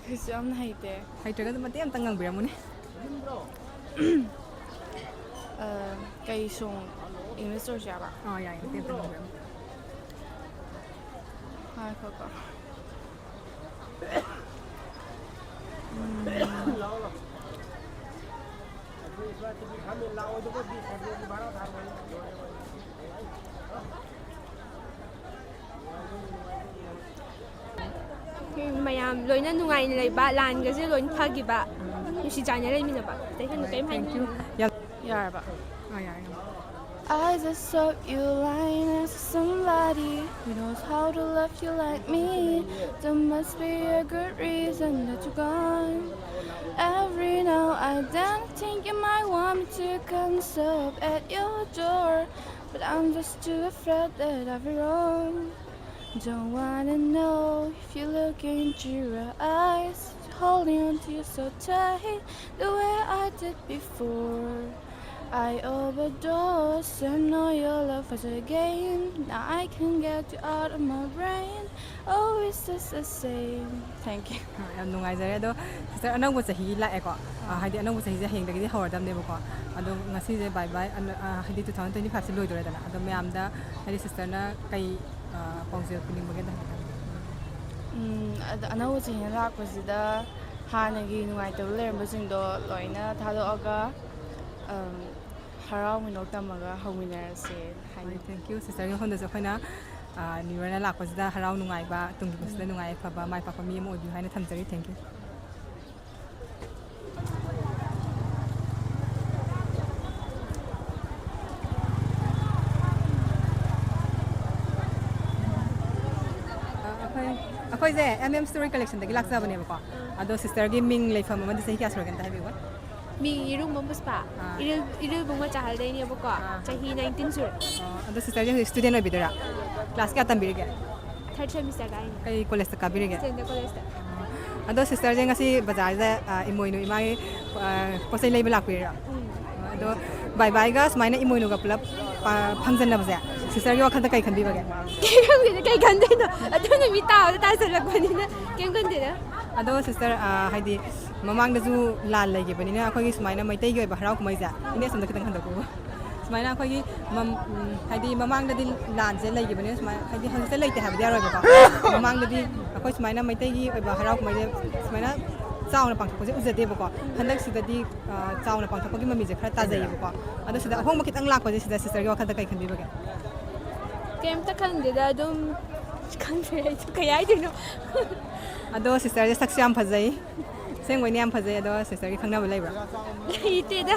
ꯀꯩꯁꯨ ꯌꯥꯝꯅ ꯍꯩꯇꯦ꯫ ꯍꯩꯇ꯭ꯔꯒꯁꯨ ꯃꯇꯦꯛ ꯑꯃꯇꯪ ꯉꯪꯕꯤꯔꯝꯃꯨꯅꯦ꯫ ꯑ, ꯀꯩ ꯁꯣꯡ? ꯏꯪꯂꯤꯁ ꯑꯣꯏꯔꯁꯨ ꯌꯥꯕ? ꯑꯥ, ꯌꯥꯏ, ꯃꯇꯦꯛ ꯑꯃꯇꯪ ꯉꯪꯕꯤꯔꯝꯃꯨ꯫ ꯉꯥꯏꯈꯣꯀꯣ꯫ ꯃꯌꯥꯝ ꯂꯣꯏꯅ ꯅꯨꯡꯉꯥꯏꯅ ꯂꯩꯕ, ꯂꯥꯟꯒꯁꯦ ꯂꯣꯏꯅ ꯐꯈꯤꯕ, ꯅꯨꯡꯁꯤ ꯆꯥꯟꯅ ꯂꯩꯃꯤꯟꯅꯕ, ꯑꯇꯩ ꯍꯦꯟꯅ ꯀꯔꯤꯝ Thank you. ꯍꯥꯏꯅꯤꯡꯗꯦ꯫ ꯌꯥꯝ ꯌꯥꯔꯕ? ꯑꯥ, ꯌꯥꯔꯦ, ꯌꯥꯔꯦ꯫ I just hope you line as somebody who knows how to love you like me. There must be a good reason that you're gone. Every now and then, I think you might want me to come stop at your door. But I'm just too afraid that I'll be wrong. Don't wanna know if you look into your eyes, holding on to you so tight, the way I did before. I overdose, I know your love was a game. Now I can't get you out of my brain. Always just the same. Thank you. ꯑ, ꯌꯥꯝ ꯅꯨꯡꯉꯥꯏꯖꯔꯦ꯫ ꯑꯗꯣ sister, ꯑꯅꯧꯕ ꯆꯍꯤ ꯂꯥꯛꯑꯦꯀꯣ꯫ ꯑ, ꯍꯥꯏꯗꯤ ꯑꯅꯧꯕ ꯆꯍꯤꯁꯦ ꯍꯌꯦꯡꯗꯒꯤꯗꯤ ꯍꯧꯔꯗꯕꯅꯦꯕꯀꯣ꯫ ꯑꯗꯣ ꯉꯁꯤꯁꯦ ꯕꯥꯏ ꯕꯥꯏ, ꯑꯅ-, ꯑ, ꯍꯥꯏꯗꯤ ꯇꯨ ꯊꯥꯎꯖꯟ ꯇ꯭ꯋꯦꯟꯇꯤ ꯐꯥꯏꯚꯁꯦ ꯂꯣꯏꯗꯣꯔꯦꯗꯅ꯫ ꯑꯗꯣ ꯃꯌꯥꯝꯗ ꯍꯥꯏꯗꯤ ꯁꯤꯁꯇꯔꯅ ꯀꯩ, ꯑ, ꯄꯥꯎꯖꯦꯜ ꯄꯤꯅꯤꯡꯕꯒꯦ ꯑꯗꯣ ꯍꯥꯏꯐꯦꯠꯇꯪ꯫ ꯎꯝ, ꯑꯗ ꯑꯅꯧꯕ ꯆꯍꯤ ꯂꯥꯛꯄꯁꯤꯗ ꯍꯥꯟꯅꯒꯤ ꯅꯨꯡꯉꯥꯏꯇꯕ ꯂꯩꯔꯝꯕꯁꯤꯡꯗꯣ ꯂꯣꯏꯅ ꯊꯥꯗꯣꯛꯑꯒ, ꯎꯝ, ꯍꯔꯥꯎ ꯃꯤꯅꯣꯛ ꯇꯝꯃꯒ ꯍꯧꯃꯤꯟꯅꯔꯁꯦ ꯍꯣꯏ, ꯍꯥꯏꯅꯤꯡꯉꯤ꯫ ꯊꯦꯡꯀ꯭ꯌꯨ꯫ ꯁꯤꯁꯇꯔꯒꯤ ꯃꯐꯝꯗꯁꯨ ꯑꯩꯈꯣꯏꯅ, ꯑ, ꯅ꯭ꯌꯨ ꯌꯔꯅ ꯂꯥꯛꯄꯁꯤꯗ ꯍꯔꯥꯎ ꯅꯨꯡꯉꯥꯏꯕ, ꯇꯨꯡꯒꯤ ꯄꯨꯟꯁꯤꯗ ꯅꯨꯡꯉꯥꯏ ꯌꯥꯏꯐꯕ, ꯃꯥꯏ ꯄꯥꯛꯄ ꯃꯤ ꯑꯃ ꯑꯣꯏꯕꯤꯌꯨ ꯍꯥꯏꯅ ꯊꯝꯖꯔꯤ꯫ ꯊꯦꯡꯀ꯭ꯌꯨ꯫ ꯑ, ꯑꯩꯈꯣꯏ, ꯑꯩꯈꯣꯏꯁꯦ ꯑꯦꯝ ꯑꯦꯝ ꯁ꯭ꯇꯣꯔꯤ ꯀꯂꯦꯛꯁꯟꯗꯒꯤ ꯂꯥꯛꯆꯕꯅꯦꯕꯀꯣ꯫ ꯑꯗꯣ ꯁꯤꯁꯇꯔꯒꯤ ꯃꯤꯡ, ꯂꯩꯐꯝ ꯑꯃꯗꯤ ꯆꯍꯤ ꯀꯌꯥ ꯁꯨꯔꯒꯦ ꯑꯝꯇ ꯍꯥꯏꯕꯤꯌꯨꯕ? ꯃꯤꯡ ꯏꯔꯨꯡꯕꯝ ꯄꯨꯁꯄꯥ꯫ ꯑꯥ꯫ ꯏꯔꯤꯜ ꯏꯔꯤꯜꯕꯨꯡ ꯃꯆꯥꯍꯜꯗꯩꯅꯦꯕꯀꯣ꯫ ꯑꯥ꯫ ꯆꯍꯤ ꯅꯥꯏꯟꯇꯤꯟ ꯁꯨꯔꯦ꯫ ꯑꯣ, ꯑꯗꯣ ꯁꯤꯁꯇꯔꯁꯦ ꯍꯧꯖꯤꯛ ꯁ꯭ꯇꯨꯗꯦꯟ ꯑꯣꯏꯕꯤꯗꯣꯏꯔꯥ? ꯀ꯭ꯂꯥꯁ ꯀꯌꯥ ꯇꯝꯕꯤꯔꯤꯒꯦ? ꯊꯥꯔꯠ ꯁꯦꯃꯤꯁꯇꯔ ꯀꯥꯏꯅꯤ꯫ ꯀꯩ ꯀꯣꯂꯦꯖꯇ ꯀꯥꯕꯤꯔꯤꯒꯦ? ꯁ꯭ꯇꯦꯟꯗꯔ ꯀꯣꯂꯦꯖꯇ꯫ ꯑꯗꯣ ꯁꯤꯁꯇꯔꯁꯦ ꯉꯁꯤ ꯕꯖꯥꯔꯁꯤꯗ, ꯑ, ꯏꯃꯣꯏꯅꯨ ꯏꯃꯥꯒꯤ, ꯑ, ꯄꯣꯠ ꯆꯩ ꯂꯩꯕ ꯂꯥꯛꯄꯤꯔꯤꯔꯣ? ꯎꯝ꯫ ꯑꯗꯣ ꯕꯥꯏ ꯕꯥꯏꯒ ꯁꯨꯃꯥꯏꯅ ꯏꯃꯣꯏꯅꯨꯒ ꯄꯨꯂꯞ, ꯑ, ꯐꯪꯖꯟꯅꯕꯁꯦ ꯁꯤꯁꯇꯔꯒꯤ ꯋꯥꯈꯜꯗ ꯀꯩ ꯈꯟꯕꯤꯕꯒꯦ? ꯀꯩ ꯈꯪꯗꯦꯗ, ꯀꯩ ꯈꯟꯗꯣꯏꯅꯣ? ꯑꯗꯨ ꯅꯨꯃꯤꯠ ꯇꯥꯕꯗ ꯇꯥꯁꯜꯂꯛꯄꯅꯤꯅ ꯀꯩꯝ ꯈꯟꯗꯦꯗ꯫ ꯑꯗꯣ ꯁꯤꯁꯇꯔ, ꯑ, ꯍꯥꯏꯗꯤ ꯃꯃꯥꯡꯗꯁꯨ ꯂꯥꯟ ꯂꯩꯈꯤꯕꯅꯤꯅ ꯑꯩꯈꯣꯏꯒꯤ ꯁꯨꯃꯥꯏꯅ ꯃꯩꯇꯩꯒꯤ ꯑꯣꯏꯕ ꯍꯔꯥꯎ ꯀꯨꯝꯍꯩꯁꯦ, ꯏꯅꯦ ꯑꯁꯣꯝꯗ ꯈꯤꯇꯪ ꯍꯟꯗꯣꯛꯄꯤꯌꯨ꯫ ꯁꯨꯃꯥꯏꯅ ꯑꯩꯈꯣꯏꯒꯤ ꯃꯝ-, ꯎꯝ, ꯍꯥꯏꯗꯤ ꯃꯃꯥꯡꯗꯗꯤ ꯂꯥꯟꯁꯦ ꯂꯩꯈꯤꯕꯅꯤꯅ ꯁꯨꯃꯥꯏꯅ, ꯍꯥꯏꯗꯤ ꯍꯧꯖꯤꯛꯇꯤ ꯂꯩꯇꯦ ꯍꯥꯏꯕꯗꯤ ꯌꯥꯔꯣꯏꯕꯀꯣ꯫ ꯃꯃꯥꯡꯗꯗꯤ ꯑꯩꯈꯣꯏ ꯁꯨꯃꯥꯏꯅ ꯃꯩꯇꯩꯒꯤ ꯑꯣꯏꯕ ꯍꯔꯥꯎ ꯀꯨꯝꯍꯩꯁꯦ ꯁꯨꯃꯥꯏꯅ ꯆꯥꯎꯅ ꯄꯥꯡꯊꯣꯛꯄꯁꯦ ꯎꯖꯗꯦꯕꯀꯣ꯫ ꯍꯟꯗꯛꯁꯤꯗꯗꯤ, ꯑ, ꯆꯥꯎꯅ ꯄꯥꯡꯊꯣꯛꯄꯒꯤ ꯃꯃꯤꯁꯦ ꯈꯔ ꯇꯥꯖꯩꯌꯦꯕꯀꯣ꯫ ꯑꯗꯣ ꯁꯤꯗ ꯑꯍꯣꯡꯕ ꯈꯤꯇꯪ ꯂꯥꯛꯄꯁꯦ ꯁꯤꯗ ꯁꯤꯁꯇꯔꯒꯤ ꯋꯥꯈꯜꯗ ꯀꯩ ꯈꯟꯕꯤꯕꯒꯦ? ꯀꯩꯝꯇ ꯈꯟꯗꯦꯗ, ꯑꯗꯨꯝ ꯈꯪꯗ꯭ꯔꯦ ꯑꯩꯁꯨ ꯀꯩ ꯍꯥꯏꯗꯣꯏꯅꯣ꯫ ꯑꯗꯣ ꯁꯤꯁꯇꯔꯁꯦ ꯁꯛꯁꯨ ꯌꯥꯝ ꯐꯖꯩ, ꯑꯁꯦꯡꯕꯩꯅꯦ ꯌꯥꯝ ꯐꯖꯩ꯫ ꯑꯗꯣ ꯁꯤꯁꯇꯔꯒꯤ ꯈꯪꯅꯕ ꯂꯩꯕ꯭ꯔꯥ? ꯂꯩꯇꯦꯗ꯫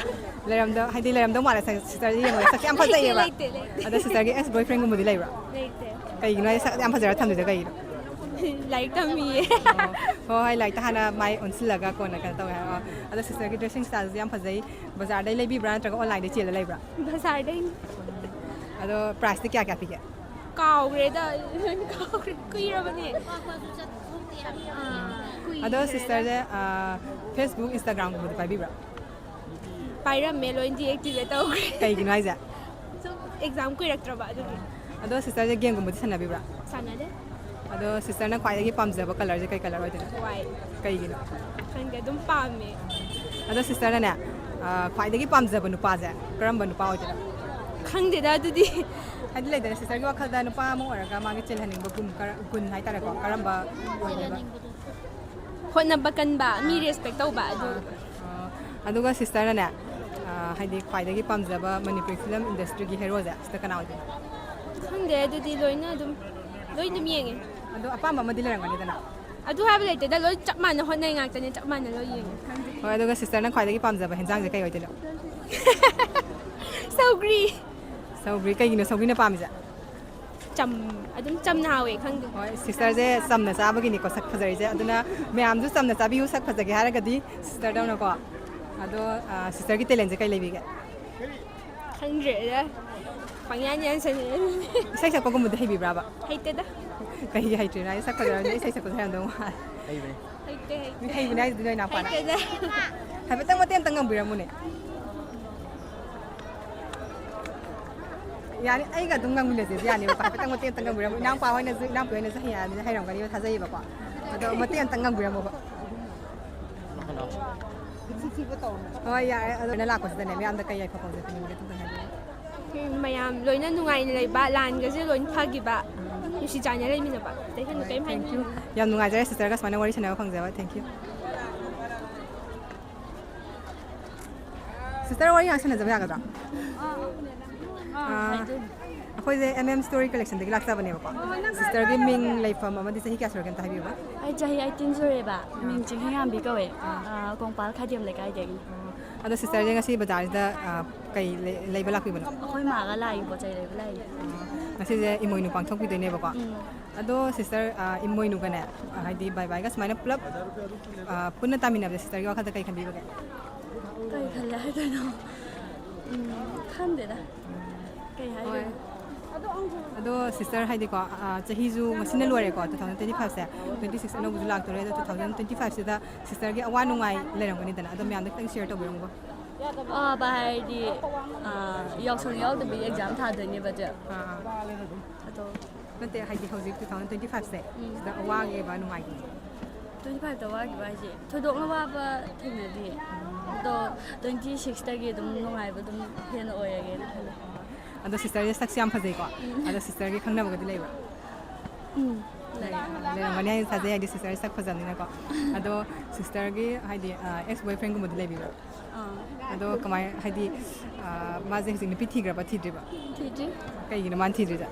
ꯂꯩꯔꯝꯗꯧ, ꯍꯥꯏꯗꯤ ꯂꯩꯔꯝꯗꯧ ꯃꯥꯜꯂꯦ ꯁꯛ-, ꯁꯤꯁꯇꯔꯁꯦ ꯌꯦꯡꯕꯗ ꯁꯛꯁꯦ ꯌꯥꯝ ꯐꯖꯩꯌꯦꯕ꯫ ꯂꯩꯇꯦ, ꯂꯩꯇꯦ꯫ ꯑꯗꯣ ꯁꯤꯁꯇꯔꯒꯤ ꯑꯦꯛꯁ ꯕꯣꯏ ꯐ꯭ꯔꯦꯟꯒꯨꯝꯕꯗꯤ ꯂꯩꯕ꯭ꯔꯥ? ꯂꯩꯇꯦ꯫ ꯀꯩꯒꯤꯅꯣ ꯍꯥꯏꯗꯤ ꯁꯛ ꯌꯥꯝ ꯐꯖꯔ ꯊꯝꯗꯣꯏꯗꯣ ꯀꯩꯒꯤꯅꯣ? ꯂꯥꯏꯔꯤꯛ ꯇꯝꯃꯤꯌꯦ꯫ ꯍꯣꯏ ꯍꯣꯏ, ꯂꯥꯏꯔꯤꯛꯇ ꯍꯥꯟꯅ ꯃꯥꯏ ꯑꯣꯟꯁꯤꯜꯂꯒ ꯀꯣꯟꯅ ꯀꯩꯅꯣ ꯇꯧꯋꯦ ꯍꯥꯏꯔꯣ꯫ ꯑꯗꯣ ꯁꯤꯁꯇꯔꯒꯤ ꯗ꯭ꯔꯦꯁꯤꯡ ꯁ꯭ꯇꯥꯏꯜꯁꯦ ꯌꯥꯝ ꯐꯖꯩ꯫ ꯕꯖꯥꯔꯗꯩ ꯂꯩꯕꯤꯕ꯭ꯔꯥ ꯅꯠꯇ꯭ꯔꯒ ꯑꯣꯟꯂꯥꯏꯟꯗꯩ ꯆꯦꯜꯂ ꯂꯩꯕ꯭ꯔꯥ? ꯕꯖꯥꯔꯗꯩ꯫ ꯑꯗꯣ prizeꯇꯤ ꯀꯌꯥ ꯀꯌꯥ ꯄꯤꯒꯦ? ꯀꯥꯎꯈ꯭ꯔꯦꯗ, ꯀꯥꯎꯈ꯭ꯔꯦ, ꯀꯨꯏꯔꯕꯅꯦ꯫ ꯑꯗꯣ sisterꯁꯦ, ꯑ, Facebook, Instagramꯒꯨꯝꯕꯗꯤ ꯄꯥꯏꯕꯤꯕ꯭ꯔꯥ? ꯄꯥꯏꯔꯝꯃꯦ, ꯂꯣꯏ deactivate ꯇꯧꯈ꯭ꯔꯦ꯫ ꯀꯩꯒꯤꯅꯣ ꯍꯥꯏꯁꯦ? ꯁꯨꯝ exam ꯀꯨꯏꯔꯛꯇ꯭ꯔꯕ ꯑꯗꯨꯒꯤ꯫ ꯑꯗꯣ sisterꯁꯦ gameꯒꯨꯝꯕꯗꯤ ꯁꯥꯟꯅꯕꯤꯕ꯭ꯔꯥ? ꯁꯥꯟꯅꯗꯦ꯫ ꯑꯗꯣ sisterꯅ ꯈ꯭ꯋꯥꯏꯗꯒꯤ ꯄꯥꯝꯖꯕ colorꯁꯦ ꯀꯩ color ꯑꯣꯏꯗꯣꯏꯅꯣ? White꯫ ꯀꯩꯒꯤꯅꯣ? ꯈꯪꯗꯦ, ꯑꯗꯨꯝ ꯄꯥꯝꯃꯦ꯫ ꯑꯗꯣ sisterꯅꯅꯦ, ꯑ, ꯈ꯭ꯋꯥꯏꯗꯒꯤ ꯄꯥꯝꯖꯕ ꯅꯨꯄꯥꯁꯦ ꯀꯔꯝꯕ ꯅꯨꯄꯥ ꯑꯣꯏꯗꯣꯏꯅꯣ? ꯈꯪꯗꯦꯗ ꯑꯗꯨꯗꯤ꯫ ꯍꯥꯏꯗꯤ ꯂꯩꯗꯅ, sisterꯒꯤ ꯋꯥꯈꯜꯗ ꯅꯨꯄꯥ ꯑꯃ ꯑꯣꯏꯔꯒ ꯃꯥꯒꯤ ꯆꯦꯜꯍꯟꯅꯤꯡꯕ ꯒꯨꯟ ꯀꯔ-, ꯒꯨꯟ ꯍꯥꯏꯇꯥꯔꯦꯀꯣ, ꯀꯔꯝꯕ ꯑꯣꯏꯗꯣꯏꯅꯣ? ꯍꯣꯠꯅꯕ ꯀꯟꯕ, ꯃꯤ respect ꯇꯧꯕ ꯑꯗꯨ꯫ ꯑ, ꯑꯗꯨꯒ sisterꯅꯅꯦ, ꯑ, ꯍꯥꯏꯗꯤ ꯈ꯭ꯋꯥꯏꯗꯒꯤ ꯄꯥꯝꯖꯕ ꯃꯅꯤꯄꯨꯔꯤ film industryꯒꯤ heroꯁꯦ sister ꯀꯅꯥ ꯑꯣꯏꯗꯣꯏꯅꯣ? ꯈꯪꯗꯦ ꯑꯗꯨꯗꯤ, ꯂꯣꯏꯅ ꯑꯗꯨꯝ, ꯂꯣꯏ ꯑꯗꯨꯝ ꯌꯦꯡꯉꯦ꯫ ꯑꯗꯣ ꯑꯄꯥꯝꯕ ꯑꯃꯗꯤ ꯂꯩꯔꯝꯒꯅꯤꯗꯅ? ꯑꯗꯨ ꯍꯥꯏꯕ ꯂꯩꯇꯦꯗ, ꯂꯣꯏ ꯆꯞ ꯃꯥꯟꯅ ꯍꯣꯠꯅꯩ ꯉꯥꯛꯇꯅꯦ, ꯆꯞ ꯃꯥꯟꯅ ꯂꯣꯏ ꯌꯦꯡꯉꯦ꯫ ꯍꯣꯏ, ꯑꯗꯨꯒ sisterꯅ ꯈ꯭ꯋꯥꯏꯗꯒꯤ ꯄꯥꯝꯖꯕ ꯍꯦꯟꯖꯥꯡꯁꯦ ꯀꯩ ꯑꯣꯏꯗꯣꯏꯅꯣ? ꯁꯧꯒ꯭ꯔꯤ꯫ ꯁꯧꯒ꯭ꯔꯤ, ꯀꯩꯒꯤꯅꯣ ꯁꯧꯒ꯭ꯔꯤꯅ ꯄꯥꯝꯃꯤꯁꯦ? ꯆꯝ-, ꯑꯗꯨꯝ ꯆꯝꯅ ꯍꯥꯎꯋꯦ, ꯈꯪꯗꯦ꯫ ꯍꯣꯏ, sisterꯁꯦ ꯆꯝꯅ ꯆꯥꯕꯒꯤꯅꯤꯀꯣ ꯁꯛ ꯐꯖꯔꯤꯁꯦ, ꯑꯗꯨꯅ ꯃꯌꯥꯝꯁꯨ ꯆꯝꯅ ꯆꯥꯕꯤꯌꯨ ꯁꯛ ꯐꯖꯒꯦ ꯍꯥꯏꯔꯒꯗꯤ sisterꯗꯧꯅꯀꯣ꯫ ꯑꯗꯣ, ꯑ, sisterꯒꯤ talentꯁꯦ ꯀꯩ ꯂꯩꯕꯤꯒꯦ? ꯈꯪꯗ꯭ꯔꯦꯗ, ꯄꯪꯌꯥꯟ ꯌꯥꯟꯁꯟꯅꯩ꯫ ꯏꯁꯩ ꯁꯛꯄꯒꯨꯝꯕꯗꯤ ꯍꯩꯕꯤꯕ꯭ꯔꯥꯕ? ꯍꯩꯇꯦꯗ꯫ ꯀꯩꯒꯤ ꯍꯩꯇ꯭ꯔꯤꯅꯣ ꯍꯥꯏꯁꯦ? ꯁꯛ ꯐꯖꯔꯕꯅꯤꯅ ꯏꯁꯩ ꯁꯛꯄꯁꯨ ꯍꯩꯔꯝꯗꯧ ꯃꯥꯜꯂꯦ꯫ ꯍꯩꯕꯅꯦ꯫ ꯍꯩꯇꯦ, ꯍꯩꯇꯦ꯫ ꯃꯤ ꯍꯩꯕꯅꯦ ꯍꯥꯏꯁꯤꯗꯤ ꯅꯣꯏ ꯏꯅꯥꯎꯄꯥꯅ꯫ ꯍꯩꯇꯦꯗ꯫ ꯍꯥꯏꯐꯦꯠꯇꯪ ꯃꯇꯦꯛ ꯑꯃꯇꯪ ꯉꯪꯕꯤꯔꯝꯃꯨꯅꯦ꯫ ꯌꯥꯅꯤ, ꯑꯩꯒ ꯑꯗꯨꯝ ꯉꯪꯃꯤꯟꯅꯁꯦꯁꯨ ꯌꯥꯅꯦꯕꯀꯣ꯫ ꯍꯥꯏꯐꯦꯠꯇꯪ ꯃꯇꯦꯛ ꯑꯝꯇꯪ ꯉꯪꯕꯤꯔꯝꯃꯨ꯫ ꯏꯅꯥꯎꯄꯥ ꯍꯣꯏꯅꯁꯨ, ꯏꯅꯥꯎꯄꯤ ꯍꯣꯏꯅꯁꯨ ꯍꯩꯔꯅꯤꯅ ꯍꯩꯔꯝꯒꯅꯤꯕ ꯊꯥꯖꯩꯌꯦꯕꯀꯣ꯫ ꯑꯗꯣ ꯃꯇꯦꯛ ꯑꯝꯇꯪ ꯉꯪꯕꯤꯔꯝꯃꯣꯕ꯫ ꯍꯣꯏ, ꯌꯥꯔꯦ꯫ ꯑꯗꯣ ꯅꯪ ꯂꯥꯛꯄꯁꯤꯗꯅꯦ ꯃꯌꯥꯝꯗ ꯀꯩ ꯌꯥꯏꯐ ꯄꯥꯎꯖꯦꯜ ꯄꯤꯅꯤꯡꯒꯦ ꯑꯗꯨꯝꯇꯪ ꯍꯥꯏꯕꯤꯌꯨ꯫ ꯎꯝ, ꯃꯌꯥꯝ ꯂꯣꯏꯅ ꯅꯨꯡꯉꯥꯏꯅ ꯂꯩꯕ, ꯂꯥꯟꯒꯁꯦ ꯂꯣꯏꯅ ꯐꯈꯤꯕ, ꯅꯨꯡꯁꯤ ꯆꯥꯟꯅ ꯂꯩꯃꯤꯟꯅꯕ꯫ ꯑꯇꯩ ꯍꯦꯟꯅ ꯀꯩꯝ Thank you. ꯍꯥꯏꯅꯤꯡꯗꯦ꯫ ꯌꯥꯝ ꯅꯨꯡꯉꯥꯏꯖꯔꯦ sisterꯒ ꯁꯨꯃꯥꯏꯅ ꯋꯥꯔꯤ ꯁꯥꯟꯅꯕ ꯐꯪꯖꯕ꯫ Thank you꯫ Sister, ꯋꯥꯔꯤ ꯉꯥꯏꯍꯥꯛ ꯁꯥꯟꯅꯖꯕ ꯌꯥꯒꯗ꯭ꯔꯣ? ꯑꯥ, ꯑꯩꯈꯣꯏꯁꯦ M M Story Collectionꯗꯒꯤ ꯂꯥꯛꯆꯕꯅꯦꯕꯀꯣ꯫ Sisterꯒꯤ ꯃꯤꯡ, ꯂꯩꯐꯝ ꯑꯃꯗꯤ ꯆꯍꯤ ꯀꯌꯥ ꯁꯨꯔꯒꯦ ꯑꯝꯇ ꯍꯥꯏꯕꯤꯌꯨꯕ꯫ ꯑꯩ ꯆꯍꯤ eighteen ꯁꯨꯔꯦꯕ꯫ ꯃꯤꯡ ꯆꯤꯡꯈꯩꯉꯥꯟꯕꯤ ꯀꯧꯋꯦ꯫ ꯑꯥ, ꯀꯣꯡꯄꯥꯜ ꯈꯥꯗꯦꯝ ꯂꯩꯀꯥꯏꯗꯒꯤꯅꯤ꯫ ꯑꯗꯣ sisterꯁꯦ ꯉꯁꯤ ꯕꯖꯥꯔꯁꯤꯗ, ꯑꯥ, ꯀꯩ ꯂꯩ-, ꯂꯩꯕ ꯂꯥꯛꯄꯤꯕꯅꯣ? ꯑꯩꯈꯣꯏ ꯃꯥꯒ ꯂꯥꯛꯏ, ꯄꯣꯠ ꯆꯩ ꯂꯩꯕ ꯂꯥꯛꯏ꯫ ꯉꯁꯤꯁꯦ ꯏꯃꯣꯏꯅꯨ ꯄꯥꯡꯊꯣꯛꯄꯤꯗꯣꯏꯅꯦꯕꯀꯣ꯫ ꯎꯝ꯫ ꯑꯗꯣ sister, ꯑꯥ, ꯏꯃꯣꯏꯅꯨꯒꯅꯦ, ꯑꯥ, ꯍꯥꯏꯗꯤ ꯕꯥꯏ ꯕꯥꯏꯒ ꯁꯨꯃꯥꯏꯅ ꯄꯨꯂꯞ, ꯑꯥ, ꯄꯨꯟꯅ ꯇꯥꯃꯤꯟꯅꯕꯁꯦ sisterꯒꯤ ꯋꯥꯈꯜꯗ ꯀꯩ ꯈꯟꯕꯤꯕꯒꯦ? ꯀꯩ ꯈꯜꯂꯦ ꯍꯥꯏꯗꯣꯏꯅꯣ? ꯎꯝ, ꯈꯪꯗꯦꯗ꯫ ꯀꯩ ꯍꯥꯏꯗꯣꯏꯅꯣ? ꯑꯗꯣ ꯁꯤꯁꯇꯔ ꯍꯥꯏꯗꯤꯀꯣ, ꯑ, ꯆꯍꯤꯁꯨ ꯉꯁꯤꯅ ꯂꯣꯏꯔꯦꯀꯣ, ꯇꯨ ꯊꯥꯎꯖꯟ ꯇ꯭ꯋꯦꯟꯇꯤ ꯐꯥꯏꯚꯁꯦ, ꯇ꯭ꯋꯦꯟꯇꯤ ꯁꯤꯛꯁ ꯑꯅꯧꯕꯁꯨ ꯂꯥꯛꯇꯣꯔꯦ꯫ ꯑꯗꯣ ꯇꯨ ꯊꯥꯎꯖꯟ ꯇ꯭ꯋꯦꯟꯇꯤ ꯐꯥꯏꯚꯁꯤꯗ ꯁꯤꯁꯇꯔꯒꯤ ꯑꯋꯥ ꯅꯨꯡꯉꯥꯏ ꯂꯩꯔꯝꯒꯅꯤꯗꯅ, ꯑꯗꯣ ꯃꯌꯥꯝꯗ ꯈꯤꯇꯪ ꯁꯤꯌꯔ ꯇꯧꯕꯤꯔꯝꯃꯨꯀꯣ꯫ ꯑꯋꯥꯕ ꯍꯥꯏꯔꯗꯤ, ꯑ, ꯌꯥꯎꯁꯪ ꯌꯥꯎꯗꯕꯤ ꯑꯦꯛꯖꯥꯝ ꯊꯥꯗꯣꯏꯅꯦꯕ, ꯇꯨꯌꯦꯜꯐ꯫ ꯑꯥ, ꯑꯥ꯫ ꯑꯗꯣ ꯅꯠꯇꯦ, ꯍꯥꯏꯗꯤ ꯍꯧꯖꯤꯛ ꯇꯨ ꯊꯥꯎꯖꯟ ꯇ꯭ꯋꯦꯟꯇꯤ ꯐꯥꯏꯚꯁꯦ, ꯎꯝ꯫ ꯁꯤꯗ ꯑꯋꯥꯒꯦꯕ ꯅꯨꯡꯉꯥꯏꯒꯦ? ꯇ꯭ꯋꯦꯟꯇꯤ ꯐꯥꯏꯚꯇ ꯋꯥꯈꯤꯕ ꯍꯥꯏꯁꯦ ꯊꯣꯏꯗꯣꯛꯅ ꯋꯥꯕ ꯊꯦꯡꯅꯗꯦ꯫ ꯑꯗꯣ ꯇ꯭ꯋꯦꯟꯇꯤ ꯁꯤꯛꯁꯇꯒꯤ ꯑꯗꯨꯝ ꯅꯨꯡꯉꯥꯏꯕ ꯑꯗꯨꯝ ꯍꯦꯟꯅ ꯑꯣꯏꯔꯒꯦꯅ ꯈꯜꯂꯦ꯫ ꯑꯗꯣ ꯁꯤꯁꯇꯔꯁꯦ ꯁꯛꯁꯨ ꯌꯥꯝ ꯐꯖꯩꯀꯣ? ꯎꯝ꯫ ꯑꯗꯣ ꯁꯤꯁꯇꯔꯒꯤ ꯈꯪꯅꯕꯒꯗꯤ ꯂꯩꯕ꯭ꯔꯥ? ꯎꯝ, ꯂꯩ꯫ ꯂꯩꯔꯝꯒꯅꯤ ꯍꯥꯏꯅ ꯊꯥꯖꯩ, ꯍꯥꯏꯗꯤ ꯁꯤꯁꯇꯔ ꯁꯛ ꯐꯖꯕꯅꯤꯅꯀꯣ꯫ ꯑꯗꯣ ꯁꯤꯁꯇꯔꯒꯤ ꯍꯥꯏꯗꯤ, ꯑ, ꯑꯦꯛꯁ ꯕꯣꯏ ꯐ꯭ꯔꯦꯟꯒꯨꯝꯕꯗꯤ ꯂꯩꯕꯤꯕ꯭ꯔꯥ? ꯑꯥ꯫ ꯑꯗꯣ ꯀꯃꯥꯏ ꯍꯥꯏꯗꯤ, ꯑ, ꯃꯥꯁꯦ ꯍꯧꯖꯤꯛ ꯅꯨꯄꯤ ꯊꯤꯈ꯭ꯔꯕ ꯊꯤꯗ꯭ꯔꯤꯕ? ꯊꯤꯗ꯭ꯔꯤ꯫ ꯀꯩꯒꯤꯅꯣ ꯃꯥꯅ ꯊꯤꯗ꯭ꯔꯤꯁꯦ?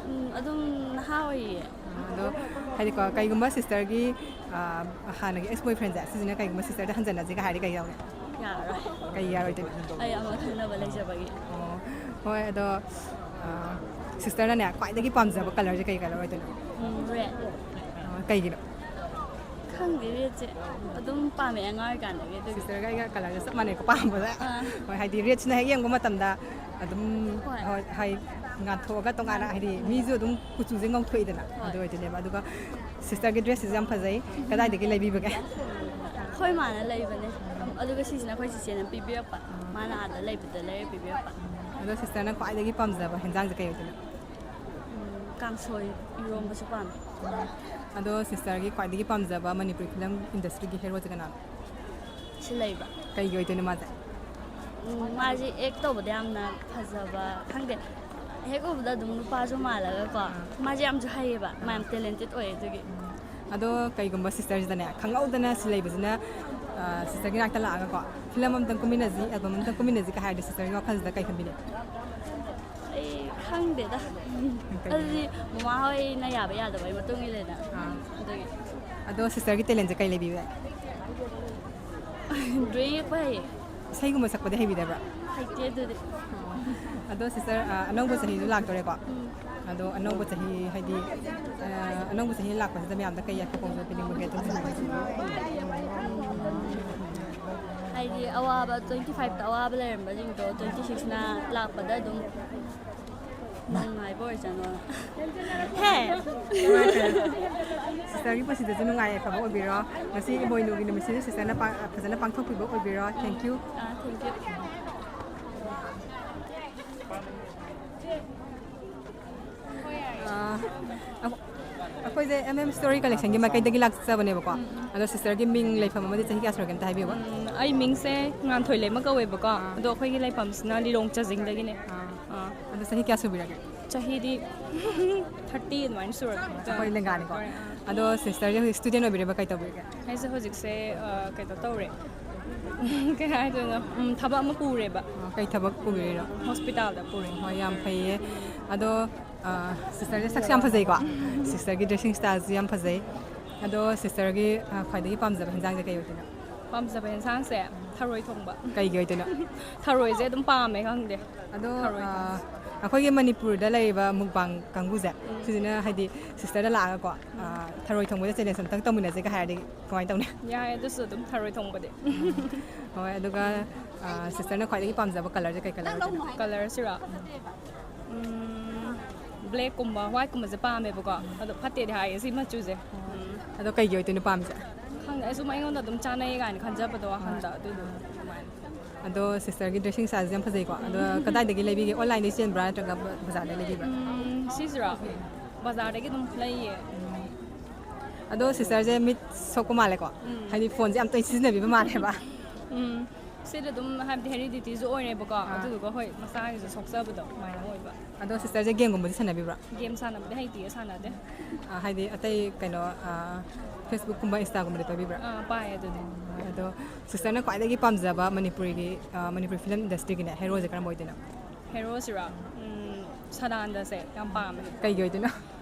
ꯎꯝ, ꯑꯗꯨꯝ ꯅꯍꯥ ꯑꯣꯏꯔꯤꯌꯦ꯫ ꯑꯗꯣ ꯍꯥꯏꯗꯤꯀꯣ, ꯀꯩꯒꯨꯝꯕ ꯁꯤꯁꯇꯔꯒꯤ, ꯑ, ꯍꯥꯟꯅꯒꯤ ꯑꯦꯛꯁ ꯕꯣꯏ ꯐ꯭ꯔꯦꯟꯁꯦ ꯁꯤꯁꯤꯅ ꯀꯩꯒꯨꯝꯕ ꯁꯤꯁꯇꯔꯗ ꯍꯟꯖꯟꯅꯁꯤꯒ ꯍꯥꯏꯔꯗꯤ ꯀꯩ ꯌꯥꯎꯒꯦ? ꯌꯥꯔꯣꯏ꯫ ꯀꯩ ꯌꯥꯔꯣꯏꯗꯣꯏꯅꯣ? ꯑꯩ ꯑꯃ ꯈꯪꯅꯕ ꯂꯩꯖꯕꯒꯤ꯫ ꯑꯣ, ꯍꯣꯏ, ꯑꯗꯣ, ꯑ, ꯁꯤꯁꯇꯔꯅꯅꯦ ꯈ꯭ꯋꯥꯏꯗꯒꯤ ꯄꯥꯝꯖꯕ ꯀꯂꯔꯁꯦ ꯀꯩ ꯀꯂꯔ ꯑꯣꯏꯗꯣꯏꯅꯣ? ꯎꯝ, ꯔꯦꯗ꯫ ꯑ, ꯀꯩꯒꯤꯅꯣ? ꯈꯪꯗꯦ, ꯔꯦꯗꯁꯦ ꯑꯗꯨꯝ ꯄꯥꯝꯃꯦ ꯑꯉꯥꯡ ꯑꯣꯏꯔꯤꯀꯥꯟꯗꯒꯤ, ꯑꯗꯨꯒꯤ꯫ ꯁꯤꯁꯇꯔꯒ ꯑꯩꯒ ꯀꯂꯔꯁꯦ ꯆꯞ ꯃꯥꯟꯅꯩꯀꯣ, ꯄꯥꯝꯕꯗ꯫ ꯑꯥ꯫ ꯍꯣꯏ, ꯍꯥꯏꯗꯤ ꯔꯦꯗꯁꯤꯅ ꯍꯦꯛ ꯌꯦꯡꯕ ꯃꯇꯝꯗ ꯑꯗꯨꯝ, ꯍꯣꯏ꯫ ꯍꯣꯏ, ꯍꯥꯏ, ꯉꯥꯟꯊꯣꯛꯑꯒ ꯇꯣꯉꯥꯟꯅ, ꯍꯥꯏꯗꯤ ꯃꯤꯁꯨ ꯑꯗꯨꯝ ꯀꯨꯆꯨꯁꯦ ꯉꯧꯊꯣꯛꯏꯗꯅ, ꯍꯣꯏ꯫ ꯑꯗꯨ ꯑꯣꯏꯗꯣꯏꯅꯦꯕ꯫ ꯑꯗꯨꯒ ꯁꯤꯁꯇꯔꯒꯤ ꯗ꯭ꯔꯦꯁꯁꯤꯁꯨ ꯌꯥꯝ ꯐꯖꯩ, ꯀꯗꯥꯏꯗꯒꯤ ꯂꯩꯕꯤꯕꯒꯦ? ꯑꯩꯈꯣꯏ ꯃꯥꯅ ꯂꯩꯕꯅꯦ, ꯑꯗꯨꯒ ꯁꯤꯁꯤꯅ ꯑꯩꯈꯣꯏ ꯆꯤꯆꯦꯅ ꯄꯤꯕꯤꯔꯛꯄ, ꯃꯥꯅ ꯑꯥꯗ ꯂꯩꯕꯗ ꯂꯩꯔ ꯄꯤꯕꯤꯔꯛꯄ꯫ ꯑꯗꯣ ꯁꯤꯁꯇꯔꯅ ꯈ꯭ꯋꯥꯏꯗꯒꯤ ꯄꯥꯝꯖꯕ ꯍꯦꯟꯖꯥꯡꯁꯦ ꯀꯩ ꯑꯣꯏꯗꯣꯏꯅꯣ? ꯎꯝ, ꯀꯥꯡꯁꯣꯏ, ꯏꯔꯣꯝꯕꯁꯨ ꯄꯥꯝꯃꯦ꯫ ꯑꯗꯣ ꯁꯤꯁꯇꯔꯒꯤ ꯈ꯭ꯋꯥꯏꯗꯒꯤ ꯄꯥꯝꯖꯕ ꯃꯅꯤꯄꯨꯔꯤ ꯐꯤꯂꯝ ꯏꯟꯗꯁꯇ꯭ꯔꯤꯒꯤ ꯍꯦꯔꯣꯁꯦ ꯀꯅꯥꯅꯣ? ꯁꯤ ꯂꯩꯕ꯫ ꯀꯩꯒꯤ ꯑꯣꯏꯗꯣꯏꯅꯣ ꯃꯥꯁꯦ? ꯎꯝ, ꯃꯥꯁꯦ ꯑꯦꯛ ꯇꯧꯕꯗ ꯌꯥꯝꯅ ꯐꯖꯕ, ꯈꯪꯗꯦ, ꯍꯦꯛ ꯎꯕꯗ ꯑꯗꯨꯝ ꯅꯨꯄꯥꯁꯨ ꯃꯥꯜꯂꯒꯀꯣ, ꯑꯥ꯫ ꯃꯥꯁꯦ ꯌꯥꯝꯁꯨ ꯍꯩꯌꯦꯕ, ꯃꯥ ꯌꯥꯝ ꯇꯦꯂꯦꯟꯇꯦꯠ ꯑꯣꯏꯌꯦ ꯑꯗꯨꯒꯤ꯫ ꯑꯗꯣ ꯀꯩꯒꯨꯝꯕ ꯁꯤꯁꯇꯔꯁꯤꯗꯅꯦ, ꯈꯪꯍꯧꯗꯅ ꯁꯤ ꯂꯩꯕꯁꯤꯅ, ꯑ, ꯁꯤꯁꯇꯔꯒꯤ ꯅꯥꯛꯇ ꯂꯥꯛꯑꯒꯀꯣ, "ꯐꯤꯂꯝ ꯑꯝꯇꯪ ꯀꯨꯝꯃꯤꯟꯅꯁꯤ, ꯑꯦꯜꯕꯝ ꯑꯝꯇꯪ ꯀꯨꯝꯃꯤꯟꯅꯁꯤꯒ" ꯍꯥꯏꯔꯗꯤ ꯁꯤꯁꯇꯔꯒꯤ ꯋꯥꯈꯜꯁꯤꯗ ꯀꯩ ꯈꯟꯕꯤꯅꯤ? ꯑꯩ ꯈꯪꯗꯦꯗ꯫ ꯀꯩꯒꯤꯅꯣ? ꯑꯗꯨꯗꯤ ꯃꯃꯥ ꯍꯣꯏꯅ ꯌꯥꯕ ꯌꯥꯗꯕꯒꯤ ꯃꯇꯨꯡ ꯏꯜꯂꯦꯅ꯫ ꯑꯥ꯫ ꯑꯗꯨꯒꯤ꯫ ꯑꯗꯣ ꯁꯤꯁꯇꯔꯒꯤ ꯇꯦꯂꯦꯟꯁꯦ ꯀꯩ ꯂꯩꯕꯤꯕ ꯌꯥꯏ? ꯗ꯭ꯔꯣꯌꯤꯡ ꯌꯦꯛꯄ ꯍꯩꯌꯦ꯫ ꯏꯁꯩꯒꯨꯝꯕ ꯁꯛꯄꯗꯤ ꯍꯩꯕꯤꯗꯕ꯭ꯔꯥ? ꯍꯩꯇꯦ ꯑꯗꯨꯗꯤ꯫ ꯑꯗꯣ ꯁꯤꯁꯇꯔ, ꯑ, ꯑꯅꯧꯕ ꯆꯍꯤꯁꯨ ꯂꯥꯛꯇꯣꯔꯦꯀꯣ? ꯎꯝ꯫ ꯑꯗꯣ ꯑꯅꯧꯕ ꯆꯍꯤ ꯍꯥꯏꯗꯤ, ꯑ, ꯑꯅꯧꯕ ꯆꯍꯤ ꯂꯥꯛꯄꯁꯤꯗ ꯃꯌꯥꯝꯗ ꯀꯩ ꯌꯥꯏꯐ ꯄꯥꯎꯖꯦꯜ ꯄꯤꯅꯤꯡꯕꯒꯦ? ꯑꯗꯨꯝ ꯍꯥꯏꯗꯤ ꯑꯋꯥꯕ, ꯇ꯭ꯋꯦꯟꯇꯤ ꯐꯥꯏꯚꯇ ꯑꯋꯥꯕ ꯂꯩꯔꯝꯕꯁꯤꯡꯗꯣ ꯇ꯭ꯋꯦꯟꯇꯤ ꯁꯤꯛꯁꯅ ꯂꯥꯛꯄꯗ ꯑꯗꯨꯝ ꯅꯨꯡꯉꯥꯏꯕ ꯑꯣꯏꯖꯅꯣ꯫ ꯍꯦ! ꯁꯤꯁꯇꯔꯒꯤ ꯄꯨꯟꯁꯤꯗꯁꯨ ꯅꯨꯡꯉꯥꯏ ꯌꯥꯏꯐꯕ ꯑꯣꯏꯕꯤꯔꯣ꯫ ꯉꯁꯤ ꯏꯃꯣꯏꯅꯨꯒꯤ ꯅꯨꯃꯤꯠꯁꯤꯗ ꯁꯤꯁꯇꯔꯅ ꯄꯥ-, ꯐꯖꯅ ꯄꯥꯡꯊꯣꯛꯄꯤꯕ ꯑꯣꯏꯕꯤꯔꯣ꯫ Thank you꯫ Ah, thank you꯫ ꯑꯥ, ꯑꯩꯈꯣꯏꯁꯦ M M Story Collectionꯒꯤ ꯃꯥꯏꯀꯩꯗꯒꯤ ꯂꯥꯛꯆꯕꯅꯦꯕꯀꯣ꯫ ꯑꯗꯣ ꯁꯤꯁꯇꯔꯒꯤ ꯃꯤꯡ, ꯂꯩꯐꯝ ꯑꯃꯗꯤ ꯆꯍꯤ ꯀꯌꯥ ꯁꯨꯔꯒꯦ ꯑꯝꯇ ꯍꯥꯏꯕꯤꯌꯨꯕ꯫ ꯎꯝ, ꯑꯩ ꯃꯤꯡꯁꯦ ꯉꯥꯟꯊꯣꯏꯂꯩꯃ ꯀꯧꯋꯦꯕꯀꯣ꯫ ꯑꯗꯣ ꯑꯩꯈꯣꯏꯒꯤ ꯂꯩꯐꯝꯁꯤꯅ ꯂꯤꯂꯣꯡ ꯆꯥꯖꯤꯡꯗꯒꯤꯅꯦ꯫ ꯑꯥ꯫ ꯑꯗꯣ ꯆꯍꯤ ꯀꯌꯥ ꯁꯨꯕꯤꯔꯒꯦ? ꯆꯍꯤꯗꯤ thirty ꯑꯗꯨꯃꯥꯏꯅ ꯁꯨꯔꯛꯑꯦ꯫ ꯑꯩꯈꯣꯏ ꯂꯦꯡꯒꯥꯅꯤꯀꯣ꯫ ꯍꯣꯏ, ꯑꯥ꯫ ꯑꯗꯣ ꯁꯤꯁꯇꯔꯁꯦ ꯍꯧꯖꯤꯛ student ꯑꯣꯏꯕꯤꯔꯤꯕ, ꯀꯩ ꯇꯧꯕꯤꯔꯤꯒꯦ? ꯑꯩꯁꯦ ꯍꯧꯖꯤꯛꯁꯦ, ꯑ, ꯀꯩꯅꯣ ꯇꯧꯔꯦ꯫ ꯀꯩ ꯍꯥꯏꯗꯣꯏꯅꯣ? ꯎꯝ, ꯊꯕꯛ ꯑꯃ ꯄꯨꯔꯦꯕ꯫ ꯑꯣ, ꯀꯩ ꯊꯕꯛ ꯄꯨꯕꯤꯔꯤꯅꯣ? ꯍꯣꯁꯄꯤꯇꯥꯜꯗ ꯄꯨꯔꯦ꯫ ꯍꯣꯏ, ꯌꯥꯝ ꯐꯩꯌꯦ꯫ ꯑꯗꯣ, ꯑ, ꯁꯤꯁꯇꯔꯁꯦ ꯁꯛꯁꯨ ꯌꯥꯝ ꯐꯖꯩꯀꯣ꯫ ꯁꯤꯁꯇꯔꯒꯤ dressing styleꯁꯨ ꯌꯥꯝ ꯐꯖꯩ꯫ ꯑꯗꯣ ꯁꯤꯁꯇꯔꯒꯤ, ꯑ, ꯈ꯭ꯋꯥꯏꯗꯒꯤ ꯄꯥꯝꯖꯕ ꯍꯦꯟꯖꯥꯡꯁꯦ ꯀꯩ ꯑꯣꯏꯗꯣꯏꯅꯣ? ꯄꯥꯝꯖꯕ ꯍꯦꯟꯁꯥꯡꯁꯦ ꯊꯔꯣꯏ ꯊꯣꯡꯕ꯫ ꯀꯩꯒꯤ ꯑꯣꯏꯗꯣꯏꯅꯣ? ꯊꯔꯣꯏꯁꯦ ꯑꯗꯨꯝ ꯄꯥꯝꯃꯦ, ꯈꯪꯗꯦ꯫ ꯑꯗꯣ, ꯊꯔꯣꯏ ꯑ, ꯊꯣꯡꯕ꯫ ꯑꯩꯈꯣꯏꯒꯤ ꯃꯅꯤꯄꯨꯔꯗ ꯂꯩꯔꯤꯕ mukbang ꯀꯥꯡꯕꯨꯁꯦ, ꯁꯤꯁꯤꯅ ꯍꯥꯏꯗꯤ ꯁꯤꯁꯇꯔꯗ ꯂꯥꯛꯑꯒꯀꯣ, ꯑ, ꯊꯔꯣꯏ ꯊꯣꯡꯕꯗ challenge ꯑꯝꯇꯪ ꯇꯧꯃꯤꯟꯅꯁꯦꯒ ꯍꯥꯏꯔꯗꯤ ꯀꯃꯥꯏꯅ ꯇꯧꯅꯤ? ꯌꯥꯏ, ꯑꯗꯨꯁꯨ ꯑꯗꯨꯝ ꯊꯔꯣꯏ ꯊꯣꯡꯕꯗꯤ꯫ ꯍꯣꯏ, ꯑꯗꯨꯒ, ꯑ, ꯁꯤꯁꯇꯔꯅ ꯈ꯭ꯋꯥꯏꯗꯒꯤ ꯄꯥꯝꯖꯕ colourꯁꯦ ꯀꯩ colour ꯑꯣꯏꯗꯣꯏꯅꯣ? Colourꯁꯤꯔꯣ? ꯎꯝ, blackꯀꯨꯝꯕ, whiteꯀꯨꯝꯕꯁꯦ ꯄꯥꯝꯃꯦꯕꯀꯣ꯫ ꯑꯗꯣ ꯐꯠꯇꯦꯗꯤ ꯍꯥꯏꯌꯦ ꯁꯤ ꯃꯆꯨꯁꯦ꯫ ꯎꯝ꯫ ꯑꯗꯣ ꯀꯩꯒꯤ ꯑꯣꯏꯗꯣꯏꯅꯣ ꯄꯥꯝꯃꯤꯁꯦ? ꯈꯪꯗꯦ, ꯑꯩ ꯁꯨꯝ ꯑꯩꯉꯣꯟꯗ ꯑꯗꯨꯝ ꯆꯥꯟꯅꯩ ꯀꯥꯏꯅ ꯈꯟꯖꯕꯗꯣ ꯋꯥꯈꯜꯗ, ꯑꯗꯨꯗꯣ ꯑꯗꯨꯃꯥꯏꯅ꯫ ꯑꯗꯣ ꯁꯤꯁꯇꯔꯒꯤ dressing styleꯁꯦ ꯌꯥꯝ ꯐꯖꯩꯀꯣ꯫ ꯑꯗꯣ ꯀꯗꯥꯏꯗꯒꯤ ꯂꯩꯕꯤꯒꯦ? Onlineꯗꯒꯤ ꯆꯦꯟꯕ꯭ꯔꯥ, ꯅꯠꯇ꯭ꯔꯒ ꯕ-, ꯕꯖꯥꯔꯗꯒꯤ ꯂꯩꯕꯤꯕ꯭ꯔꯥ? ꯎꯝ, ꯁꯤꯁꯤꯔꯣ? ꯕꯖꯥꯔꯗꯒꯤ ꯑꯗꯨꯝ ꯂꯩꯌꯦ꯫ ꯑꯗꯣ ꯁꯤꯁꯇꯔꯁꯦ ꯃꯤꯠ ꯁꯣꯛꯄ ꯃꯥꯜꯂꯦꯀꯣ? ꯍꯥꯏꯗꯤ phoneꯁꯦ ꯌꯥꯝ ꯇꯣꯏꯅ ꯁꯤꯖꯤꯟꯅꯕꯤꯕ ꯃꯥꯜꯂꯦꯕ꯫ ꯎꯝ, ꯁꯤꯗꯤ ꯑꯗꯨꯝ ꯍꯥꯏꯕꯗꯤ heredityꯁꯨ ꯑꯣꯏꯔꯦꯕꯀꯣ꯫ ꯑꯗꯨꯗꯨꯒ ꯍꯣꯏ, ꯃꯁꯥꯒꯤꯁꯨ ꯁꯣꯛꯆꯕꯗꯣ ꯑꯗꯨꯃꯥꯏꯅ ꯑꯣꯏꯕ꯫ ꯑꯗꯣ ꯁꯤꯁꯇꯔꯁꯦ gameꯒꯨꯝꯕꯗꯤ ꯁꯥꯟꯅꯕꯤꯕ꯭ꯔꯥ? Game ꯁꯥꯟꯅꯕꯗꯤ ꯍꯩꯇꯤꯌꯦ, ꯁꯥꯟꯅꯗꯦ꯫ ꯑ, ꯍꯥꯏꯗꯤ ꯑꯇꯩ ꯀꯩꯅꯣ, ꯑ, Facebookꯀꯨꯝꯕ, Instaꯒꯨꯝꯕꯗꯤ ꯄꯥꯏꯕꯤꯕ꯭ꯔꯥ? ꯑꯥ, ꯄꯥꯏꯌꯦ ꯑꯗꯨꯗꯤ꯫ ꯑꯗꯣ ꯁꯤꯁꯇꯔꯅ ꯈ꯭ꯋꯥꯏꯗꯒꯤ ꯄꯥꯝꯖꯕ ꯃꯅꯤꯄꯨꯔꯤꯒꯤ, ꯑ, ꯃꯅꯤꯄꯨꯔꯤ film industryꯒꯤꯅꯦ heroꯁꯦ ꯀꯔꯝꯕ ꯑꯣꯏꯗꯣꯏꯅꯣ? Heroꯁꯤꯔꯣ? ꯎꯝ, ꯁꯗꯥꯅꯟꯗꯁꯦ ꯌꯥꯝ ꯄꯥꯝꯃꯦ꯫ ꯀꯩꯒꯤ ꯑꯣꯏꯗꯣꯏꯅꯣ?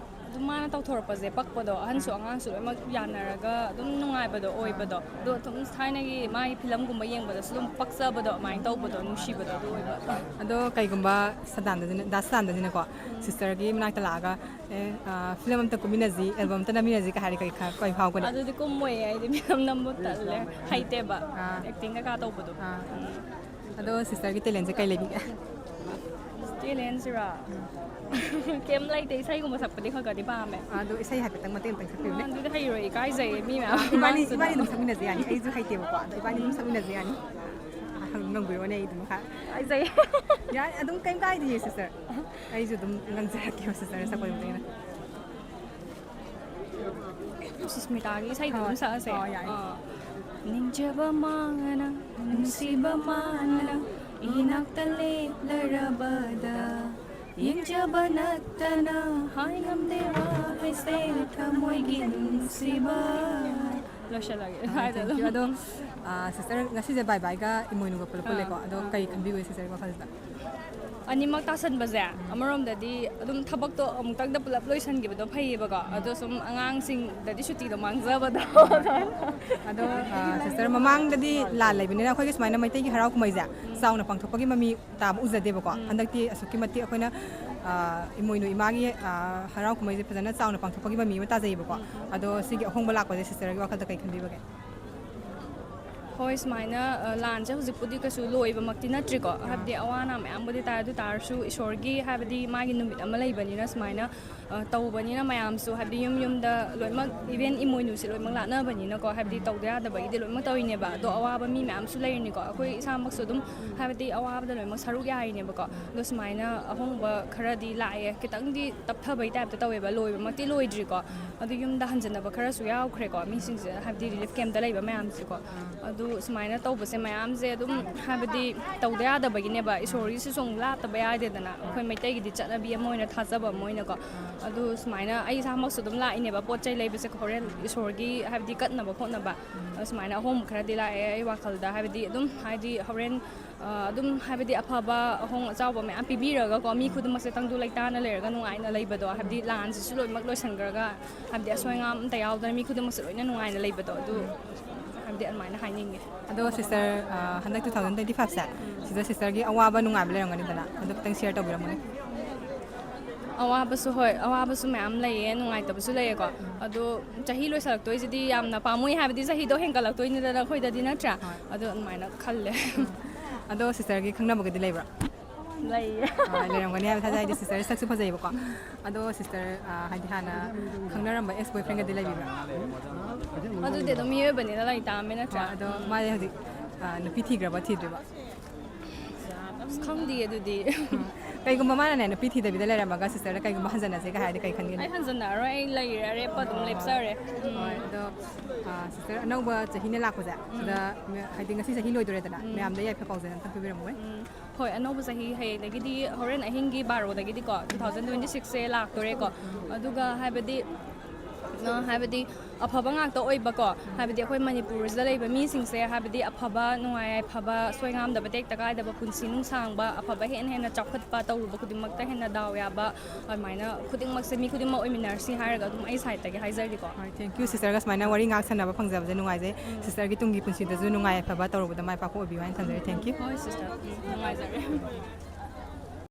ꯑꯗꯨꯝ ꯃꯥꯅ ꯇꯧꯊꯣꯔꯛꯄꯁꯦ ꯄꯛꯄꯗꯣ, ꯑꯍꯟꯁꯨ ꯑꯉꯥꯡꯁꯨ ꯂꯣꯏꯅꯃꯛ ꯌꯥꯅꯔꯒ ꯑꯗꯨꯝ ꯅꯨꯡꯉꯥꯏꯕꯗꯣ ꯑꯣꯏꯕꯗꯣ, ꯑꯗꯣ ꯑꯗꯨꯝ ꯊꯥꯏꯅꯒꯤ ꯃꯥꯒꯤ ꯐꯤꯂꯝꯒꯨꯝꯕ ꯌꯦꯡꯕꯗꯁꯨ ꯑꯗꯨꯝ ꯄꯛꯆꯕꯗꯣ, ꯑꯗꯨꯃꯥꯏꯅ ꯇꯧꯕꯗꯣ, ꯅꯨꯡꯁꯤꯕꯗꯣ ꯑꯗꯨ ꯑꯣꯏꯕ꯫ ꯑꯗꯣ ꯀꯩꯒꯨꯝꯕ ꯁꯗꯥꯟꯗꯁꯤꯅ, ꯗꯥ ꯁꯗꯥꯟꯗꯁꯤꯅꯀꯣ, ꯁꯤꯁꯇꯔꯒꯤ ꯃꯅꯥꯛꯇ ꯂꯥꯛꯑꯒ, ꯑꯦ, ꯐꯤꯂꯝ ꯑꯝꯇ ꯀꯨꯝꯃꯤꯟꯅꯁꯤ, ꯑꯦꯜꯕꯝ ꯑꯝꯇ ꯅꯝꯃꯤꯟꯅꯁꯤ ꯀ ꯍꯥꯏꯔꯗꯤ ꯀꯩ ꯈ- ꯀꯩ ꯐꯥꯎꯒꯅꯤ? ꯑꯗꯨꯗꯤ ꯀꯨꯝꯃꯣꯏꯌꯦ, ꯑꯩꯗꯤ ꯐꯤꯂꯝ ꯅꯝꯕ ꯇꯜꯂꯦ, ꯍꯩꯇꯦꯕ꯫ ꯑꯥ꯫ ꯑꯦꯛꯇꯤꯡ ꯀꯩꯀꯥ ꯇꯧꯕꯗꯣ꯫ ꯑꯥ꯫ ꯑꯗꯣ ꯁꯤꯁꯇꯔꯒꯤ ꯇꯦꯂꯦꯟꯁꯦ ꯀꯩ ꯂꯩꯕꯤꯒꯦ? ꯇꯦꯂꯦꯟꯁꯤꯔꯣ? ꯀꯩꯝ ꯂꯩꯇꯦ, ꯏꯁꯩꯒꯨꯝꯕ ꯁꯛꯄꯗꯤ ꯈꯔ ꯈꯔꯗꯤ ꯄꯥꯝꯃꯦ꯫ ꯑꯗꯣ ꯏꯁꯩ ꯍꯥꯏꯐꯦꯠꯇꯪ ꯃꯇꯦꯛ ꯑꯃꯇꯪ ꯁꯛꯄꯤꯌꯨꯅꯦ꯫ ꯑꯗꯨꯗꯤ ꯍꯩꯔꯣꯏ, ꯏꯀꯥꯏꯖꯩꯌꯦ ꯃꯤ ꯃꯌꯥꯝ ꯏꯕꯥꯅꯤ ꯃꯃꯥꯡꯗꯨꯗ꯫ ꯏꯕꯥꯅꯤ ꯑꯗꯨꯝ ꯁꯛꯃꯤꯟꯅꯁꯦ ꯌꯥꯅꯤ, ꯑꯩꯁꯨ ꯍꯩꯇꯦꯕꯀꯣ, ꯑꯗꯣ ꯏꯕꯥꯅꯤ ꯑꯗꯨꯝ ꯁꯛꯃꯤꯟꯅꯁꯦ ꯌꯥꯅꯤ꯫ ꯍꯪ- ꯉꯝꯕꯤꯔꯣꯅꯦ ꯑꯩ ꯑꯗꯨꯝ ꯈꯔ꯫ ꯏꯀꯥꯏꯖꯩ꯫ ꯌꯥꯏ, ꯑꯗꯨꯝ ꯀꯩꯝ ꯀꯥꯏꯗꯤꯌꯦ ꯁꯤꯁꯇꯔ, ꯑꯩꯁꯨ ꯑꯗꯨꯝ ꯉꯝꯖꯔꯛꯀꯦꯕ ꯁꯤꯁꯇꯔꯅ ꯁꯛꯄꯒꯤ ꯃꯇꯨꯡ ꯏꯟꯅ꯫ ꯁꯨꯁꯃꯤꯇꯥꯒꯤ ꯏꯁꯩꯗꯣ ꯍꯣꯏ꯫ ꯑꯗꯨꯝ ꯁꯛꯑꯁꯦ꯫ ꯑꯣ, ꯌꯥꯏ꯫ ꯑꯥ꯫ ꯅꯤꯡꯖꯕ ꯃꯥꯡꯉꯅ, ꯅꯨꯡꯁꯤꯕ ꯃꯥꯟꯅ, ꯏꯅꯥꯛꯇ ꯂꯦꯞꯂꯔꯕꯗ, ꯌꯦꯡꯖꯕ ꯅꯠꯇꯅ ꯍꯥꯏ ꯉꯝꯗꯦ ꯋꯥꯍꯩꯁꯦ, ꯊꯃꯣꯏꯒꯤ ꯅꯨꯡꯁꯤꯕ꯫ ꯂꯣꯏꯁꯤꯜꯂꯒꯦ꯫ ꯑꯥ, ꯍꯥꯏꯗꯣ thank you꯫ ꯑꯗꯨꯝ꯫ ꯑꯗꯣ, ꯑꯥ, ꯁꯤꯁꯇꯔ, ꯉꯁꯤꯁꯦ ꯕꯥꯏ ꯕꯥꯏꯒ ꯏꯃꯣꯏꯅꯨꯒ ꯄꯨꯂꯞ ꯑꯥ, ꯄꯨꯜꯂꯦꯀꯣ꯫ ꯑꯗꯣ ꯑꯥ꯫ ꯀꯩ ꯈꯟꯕꯤꯕꯒꯦ ꯁꯤꯁꯇꯔꯒꯤ ꯋꯥꯈꯜꯁꯤꯗ? ꯑꯅꯤꯃꯛ ꯇꯥꯁꯟꯕꯁꯦ, ꯑꯃꯔꯣꯝꯗꯗꯤ ꯑꯗꯨꯝ ꯊꯕꯛꯇꯣ ꯑꯃꯨꯛꯇꯪꯗ ꯄꯨꯂꯞ ꯂꯣꯏꯁꯤꯟꯈꯤꯕꯗꯣ ꯐꯩꯌꯦꯕꯀꯣ, ꯑꯗꯣ ꯁꯨꯝ ꯑꯉꯥꯡꯁꯤꯡꯗꯗꯤ ꯁꯨꯇꯤꯗꯣ ꯃꯥꯡꯖꯕꯗꯣ꯫ ꯑꯗꯣ, ꯑꯥ, ꯁꯤꯁꯇꯔ, ꯃꯃꯥꯡꯗꯗꯤ ꯂꯥꯟ ꯂꯩꯕꯅꯤꯅ ꯑꯩꯈꯣꯏꯒꯤ ꯁꯨꯃꯥꯏꯅ ꯃꯩꯇꯩꯒꯤ ꯍꯔꯥꯎ ꯀꯨꯝꯍꯩꯁꯦ ꯆꯥꯎꯅ ꯄꯥꯡꯊꯣꯛꯄꯒꯤ ꯃꯃꯤ ꯇꯥꯕ ꯎꯖꯗꯦꯕꯀꯣ꯫ ꯍꯟꯗꯛꯇꯤ ꯑꯁꯨꯛꯀꯤ ꯃꯇꯤꯛ ꯑꯩꯈꯣꯏꯅ, ꯑꯥ, ꯏꯃꯣꯏꯅꯨ ꯏꯃꯥꯒꯤ, ꯑꯥ, ꯍꯔꯥꯎ ꯀꯨꯝꯍꯩꯁꯦ ꯐꯖꯅ ꯆꯥꯎꯅ ꯄꯥꯡꯊꯣꯛꯄꯒꯤ ꯃꯃꯤ ꯑꯃ ꯇꯥꯖꯩꯌꯦꯕꯀꯣ꯫ ꯑꯗꯣ ꯁꯤꯒꯤ ꯑꯍꯣꯡꯕ ꯂꯥꯛꯄꯁꯦ ꯁꯤꯁꯇꯔꯒꯤ ꯋꯥꯈꯜꯗ ꯀꯩ ꯈꯟꯕꯤꯕꯒꯦ? ꯍꯣꯏ, ꯁꯨꯃꯥꯏꯅ, ꯑ, ꯂꯥꯟꯁꯦ ꯍꯧꯖꯤꯛꯄꯨꯗꯤ ꯀꯩꯁꯨ ꯂꯣꯏꯕꯃꯛꯇꯤ ꯅꯠꯇ꯭ꯔꯤꯀꯣ, ꯍꯥꯏꯕꯗꯤ ꯑꯋꯥ ꯑꯅꯥ ꯃꯌꯥꯝꯕꯨꯗꯤ ꯇꯥꯏ, ꯑꯗꯨ ꯇꯥꯔꯁꯨ ꯏꯁꯣꯔꯒꯤ, ꯍꯥꯏꯕꯗꯤ ꯃꯥꯒꯤ ꯅꯨꯃꯤꯠ ꯑꯃ ꯂꯩꯕꯅꯤꯅ, ꯁꯨꯃꯥꯏꯅ, ꯑ, ꯇꯧꯕꯅꯤꯅ ꯃꯌꯥꯝꯁꯨ, ꯍꯥꯏꯕꯗꯤ ꯌꯨꯝ ꯌꯨꯝꯗ ꯂꯣꯏꯅꯃꯛ, even ꯏꯃꯣꯏꯅꯨꯁꯦ ꯂꯣꯏꯅꯃꯛ ꯂꯥꯠꯅꯕꯅꯤꯅꯀꯣ, ꯍꯥꯏꯕꯗꯤ ꯇꯧꯗ ꯌꯥꯗꯕꯒꯤꯗꯤ ꯂꯣꯏꯅꯃꯛ ꯇꯧꯔꯤꯅꯦꯕ꯫ ꯑꯗꯣ ꯑꯋꯥꯕ ꯃꯤ ꯃꯌꯥꯝꯁꯨ ꯂꯩꯔꯤꯅꯤꯀꯣ, ꯑꯩꯈꯣꯏ ꯏꯁꯥꯃꯛꯁꯨ ꯑꯗꯨꯝ, ꯍꯥꯏꯕꯗꯤ ꯑꯋꯥꯕꯗ ꯂꯣꯏꯅꯃꯛ ꯁꯔꯨꯛ ꯌꯥꯔꯤꯅꯦꯕꯀꯣ꯫ ꯑꯗꯣ ꯁꯨꯃꯥꯏꯅ ꯑꯍꯣꯡꯕ ꯈꯔꯗꯤ ꯂꯥꯛꯑꯦ, ꯈꯤꯇꯪꯗꯤ ꯇꯞꯊꯕꯩ ꯇꯥꯏꯞꯇ ꯇꯧꯋꯦꯕ, ꯂꯣꯏꯕꯃꯛꯇꯤ ꯂꯣꯏꯗ꯭ꯔꯤꯀꯣ꯫ ꯑꯗꯨ ꯌꯨꯝꯗ ꯍꯟꯖꯟꯅꯕ ꯈꯔꯁꯨ ꯌꯥꯎꯈ꯭ꯔꯦꯀꯣ, ꯃꯤꯁꯤꯡꯁꯦ, ꯍꯥꯏꯕꯗꯤ ꯔꯤꯂꯤꯐ ꯀꯦꯝꯞꯇ ꯂꯩꯕ ꯃꯌꯥꯝꯁꯦꯀꯣ꯫ ꯑꯗꯨ ꯁꯨꯃꯥꯏꯅ ꯇꯧꯕꯁꯦ ꯃꯌꯥꯝꯁꯦ ꯑꯗꯨꯝ, ꯍꯥꯏꯕꯗꯤ, ꯇꯧꯗ ꯌꯥꯗꯕꯒꯤꯅꯦꯕ, ꯏꯁꯣꯔꯒꯤꯁꯤꯁꯨ ꯑꯃꯨꯛ ꯂꯥꯠꯇꯕ ꯌꯥꯗꯦꯗꯅ, ꯑꯩꯈꯣꯏ ꯃꯩꯇꯩꯒꯤꯗꯤ ꯆꯠꯅꯕꯤ ꯑꯃ ꯑꯣꯏꯅ, ꯊꯥꯖꯕ ꯑꯃ ꯑꯣꯏꯅꯀꯣ꯫ ꯑꯗꯨ ꯁꯨꯃꯥꯏꯅ ꯑꯩ ꯏꯁꯥꯃꯛꯁꯨ ꯑꯗꯨꯝ ꯂꯥꯛꯏꯅꯦꯕ, ꯄꯣꯠ ꯆꯩ ꯂꯩꯕꯁꯦ ꯍꯣꯔꯦꯟ ꯏꯁꯣꯔꯒꯤ, ꯍꯥꯏꯕꯗꯤ, ꯀꯠꯅꯕ ꯈꯣꯠꯅꯕ꯫ ꯑꯗꯨ ꯁꯨꯃꯥꯏꯅ ꯑꯍꯣꯡꯕ ꯈꯔꯗꯤ ꯂꯥꯛꯑꯦ ꯑꯩ ꯋꯥꯈꯜꯗ, ꯍꯥꯏꯕꯗꯤ ꯑꯗꯨꯝ, ꯍꯥꯏꯗꯤ ꯍꯣꯔꯦꯟ ꯑ, ꯑꯗꯨꯝ, ꯍꯥꯏꯕꯗꯤ, ꯑꯐꯕ ꯑꯍꯣꯡ ꯑꯆꯥꯎꯕ ꯃꯌꯥꯝ ꯄꯤꯕꯤꯔꯒꯀꯣ, ꯃꯤ ꯈꯨꯗꯤꯡꯃꯛꯁꯦ ꯇꯪꯗꯨ ꯂꯩꯇꯥꯅ ꯂꯩꯔꯒ ꯅꯨꯡꯉꯥꯏꯅ ꯂꯩꯕꯗꯣ, ꯍꯥꯏꯕꯗꯤ ꯂꯥꯟꯁꯤꯁꯨ ꯂꯣꯏꯅꯃꯛ ꯂꯣꯏꯁꯤꯟꯈ꯭ꯔꯒ, ꯍꯥꯏꯕꯗꯤ ꯑꯁꯣꯏ ꯑꯉꯥꯝ ꯑꯝꯇ ꯌꯥꯎꯗꯅ ꯃꯤ ꯈꯨꯗꯤꯡꯃꯛꯁꯦ ꯂꯣꯏꯅ ꯅꯨꯡꯉꯥꯏꯅ ꯂꯩꯕꯗꯣ, ꯑꯗꯨ, ꯍꯥꯏꯕꯗꯤ, ꯑꯗꯨꯃꯥꯏꯅ ꯍꯥꯏꯅꯤꯡꯉꯦ꯫ ꯑꯗꯣ ꯁꯤꯁꯇꯔ, ꯑ, ꯍꯟꯗꯛ ꯇꯨ ꯊꯥꯎꯖꯟ ꯇ꯭ꯋꯦꯟꯇꯤ ꯐꯥꯏꯚꯁꯦ, ꯁꯤꯗ ꯁꯤꯁꯇꯔꯒꯤ ꯑꯋꯥꯕ ꯅꯨꯡꯉꯥꯏꯕ ꯂꯩꯔꯝꯒꯅꯤꯗꯅ, ꯑꯗꯨ ꯈꯤꯇꯪ ꯁꯤꯌꯔ ꯇꯧꯕꯤꯔꯝꯃꯨꯅꯦ꯫ ꯑꯋꯥꯕꯁꯨ, ꯍꯣꯏ, ꯑꯋꯥꯕꯁꯨ ꯃꯌꯥꯝ ꯂꯩꯌꯦ, ꯅꯨꯡꯉꯥꯏꯇꯕꯁꯨ ꯂꯩꯌꯦꯀꯣ꯫ ꯑꯗꯣ ꯆꯍꯤ ꯂꯣꯏꯁꯜꯂꯛꯇꯣꯏꯁꯤꯗꯤ ꯌꯌꯥꯝꯅ ꯄꯥꯝꯃꯨꯏ, ꯍꯥꯏꯕꯗꯤ ꯆꯍꯤꯗꯣ ꯍꯦꯟꯒꯠꯂꯛꯇꯣꯏꯅꯤꯗꯅ ꯑꯩꯈꯣꯏꯗꯗꯤ, ꯅꯠꯇ꯭ꯔꯥ? ꯍꯣꯏ꯫ ꯑꯗꯣ ꯑꯗꯨꯃꯥꯏꯅ ꯈꯜꯂꯦ꯫ ꯑꯗꯣ ꯁꯤꯁꯇꯔꯒꯤ ꯈꯪꯅꯕꯒꯗꯤ ꯂꯩꯕ꯭ꯔꯥ? ꯂꯩꯌꯦ꯫ ꯑ, ꯂꯩꯔꯝꯒꯅꯤ ꯍꯥꯏꯕ ꯊꯥꯖꯩ, ꯍꯥꯏꯗꯤ ꯁꯤꯁꯇꯔ ꯁꯛꯁꯨ ꯐꯖꯩꯌꯦꯕꯀꯣ꯫ ꯑꯗꯣ ꯁꯤꯁꯇꯔ, ꯑ, ꯍꯥꯏꯗꯤ ꯍꯥꯟꯅ ꯈꯪꯅꯔꯝꯕ ꯑꯦꯛꯁ ꯕꯣꯏ ꯐ꯭ꯔꯦꯟꯒꯗꯤ ꯂꯩꯕꯤꯕ꯭ꯔꯥ? ꯑꯗꯨꯗꯤ ꯑꯗꯨꯝ ꯃꯤꯑꯣꯏꯕꯅꯤꯅ ꯂꯩ ꯇꯥꯕꯅꯤ, ꯅꯠꯇ꯭ꯔꯥ? ꯍꯣꯏ, ꯑꯗꯣ ꯎꯝ꯫ ꯃꯥꯁꯦ ꯍꯧꯖꯤꯛ, ꯑ, ꯅꯨꯄꯤ ꯊꯤꯈ꯭ꯔꯕ, ꯊꯤꯗ꯭ꯔꯤꯕ? ꯑꯁ, ꯈꯪꯗꯤꯌꯦ ꯑꯗꯨꯗꯤ꯫ ꯀꯩꯒꯨꯝꯕ ꯃꯥꯅꯅꯦ ꯅꯨꯄꯤ ꯊꯤꯗꯕꯤꯗ ꯂꯩꯔꯝꯃꯒ ꯁꯤꯁꯇꯔꯗ ꯀꯩꯒꯨꯝꯕ ꯍꯟꯖꯟꯅꯁꯦꯒ ꯍꯥꯏꯔꯗꯤ ꯀꯩ ꯈꯟꯒꯅꯤ? ꯑꯩ ꯍꯟꯖꯟꯅꯔꯣꯏ, ꯑꯩ ꯂꯩꯔꯦ, ꯑꯔꯦꯞꯄ ꯑꯗꯨꯝ ꯂꯦꯞꯆꯔꯦ꯫ ꯎꯝ꯫ ꯍꯣꯏ, ꯑꯗꯣ, ꯑ, ꯁꯤꯁꯇꯔ, ꯑꯅꯧꯕ ꯆꯍꯤꯅ ꯂꯥꯛꯄꯁꯦ, ꯎꯝ꯫ ꯁꯤꯗ, ꯍꯥꯏꯗꯤ ꯉꯁꯤ ꯆꯍꯤ ꯂꯣꯏꯗꯣꯔꯦꯗꯅ, ꯎꯝ꯫ ꯃꯌꯥꯝꯗ ꯌꯥꯏꯐ ꯄꯥꯎꯖꯦꯜ ꯑꯝꯇ ꯄꯤꯕꯤꯔꯝꯃꯨ꯫ ꯎꯝ꯫ ꯍꯣꯏ, ꯑꯅꯧꯕ ꯆꯍꯤ ꯍꯌꯦꯡꯗꯒꯤꯗꯤ, ꯍꯣꯔꯦꯟ ꯑꯍꯤꯡꯒꯤ ꯕꯥꯔꯣꯗꯒꯤꯗꯤꯀꯣ, ꯇꯨ ꯊꯥꯎꯖꯟ ꯇ꯭ꯋꯦꯟꯇꯤ ꯁꯤꯛꯁꯁꯦ ꯂꯥꯛꯇꯣꯔꯦꯀꯣ꯫ ꯑꯗꯨꯒ ꯍꯥꯏꯕꯗꯤ, ꯑ, ꯍꯥꯏꯕꯗꯤ ꯑꯐꯕ ꯉꯥꯛꯇ ꯑꯣꯏꯕꯀꯣ, ꯍꯥꯏꯕꯗꯤ ꯑꯩꯈꯣꯏ ꯃꯅꯤꯄꯨꯔꯁꯤꯗ ꯂꯩꯕ ꯃꯤꯁꯤꯡꯁꯦ, ꯍꯥꯏꯕꯗꯤ ꯑꯐꯕ, ꯅꯨꯡꯉꯥꯏ ꯌꯥꯏꯐꯕ, ꯁꯣꯏ ꯉꯥꯝꯗꯕ, ꯇꯦꯛꯇ ꯀꯥꯏꯗꯕ ꯄꯨꯟꯁꯤ ꯅꯨꯡꯁꯥꯡꯕ, ꯑꯐꯕ ꯍꯦꯟꯅ ꯍꯦꯟꯅ ꯆꯥꯎꯈꯠꯄ, ꯇꯧꯔꯨꯕ ꯈꯨꯗꯤꯡꯃꯛꯇ ꯍꯦꯟꯅ ꯗꯥꯎ ꯌꯥꯕ, ꯑꯗꯨꯃꯥꯏꯅ ꯈꯨꯗꯤꯡꯃꯛꯁꯦ ꯃꯤ ꯈꯨꯗꯤꯡꯃꯛ ꯑꯣꯏꯃꯤꯟꯅꯔꯁꯤ ꯍꯥꯏꯔꯒ ꯑꯗꯨꯝ ꯑꯩ ꯁꯥꯏꯠꯇꯒꯤ ꯍꯥꯏꯖꯔꯤꯀꯣ꯫ ꯍꯣꯏ, thank you, ꯁꯤꯁꯇꯔꯒ ꯁꯨꯃꯥꯏꯅ ꯋꯥꯔꯤ ꯉꯥꯏꯍꯥꯛ ꯁꯥꯟꯅꯕ ꯐꯪꯖꯕꯁꯦ ꯅꯨꯡꯉꯥꯏꯖꯩ꯫ ꯎꯝ꯫ ꯁꯤꯁꯇꯔꯒꯤ ꯇꯨꯡꯒꯤ ꯄꯨꯟꯁꯤꯗꯁꯨ ꯅꯨꯡꯉꯥꯏ ꯌꯥꯏꯐꯕ ꯇꯧꯔꯨꯕꯗ ꯃꯥꯏ ꯄꯥꯛꯄ ꯑꯣꯏꯕꯤꯌꯨ ꯍꯥꯏꯅ ꯊꯝꯖꯔꯤ꯫ Thank you꯫ ꯍꯣꯏ, ꯁꯤꯁꯇꯔ, ꯎꯝ, ꯅꯨꯡꯉꯥꯏꯖꯔꯦ꯫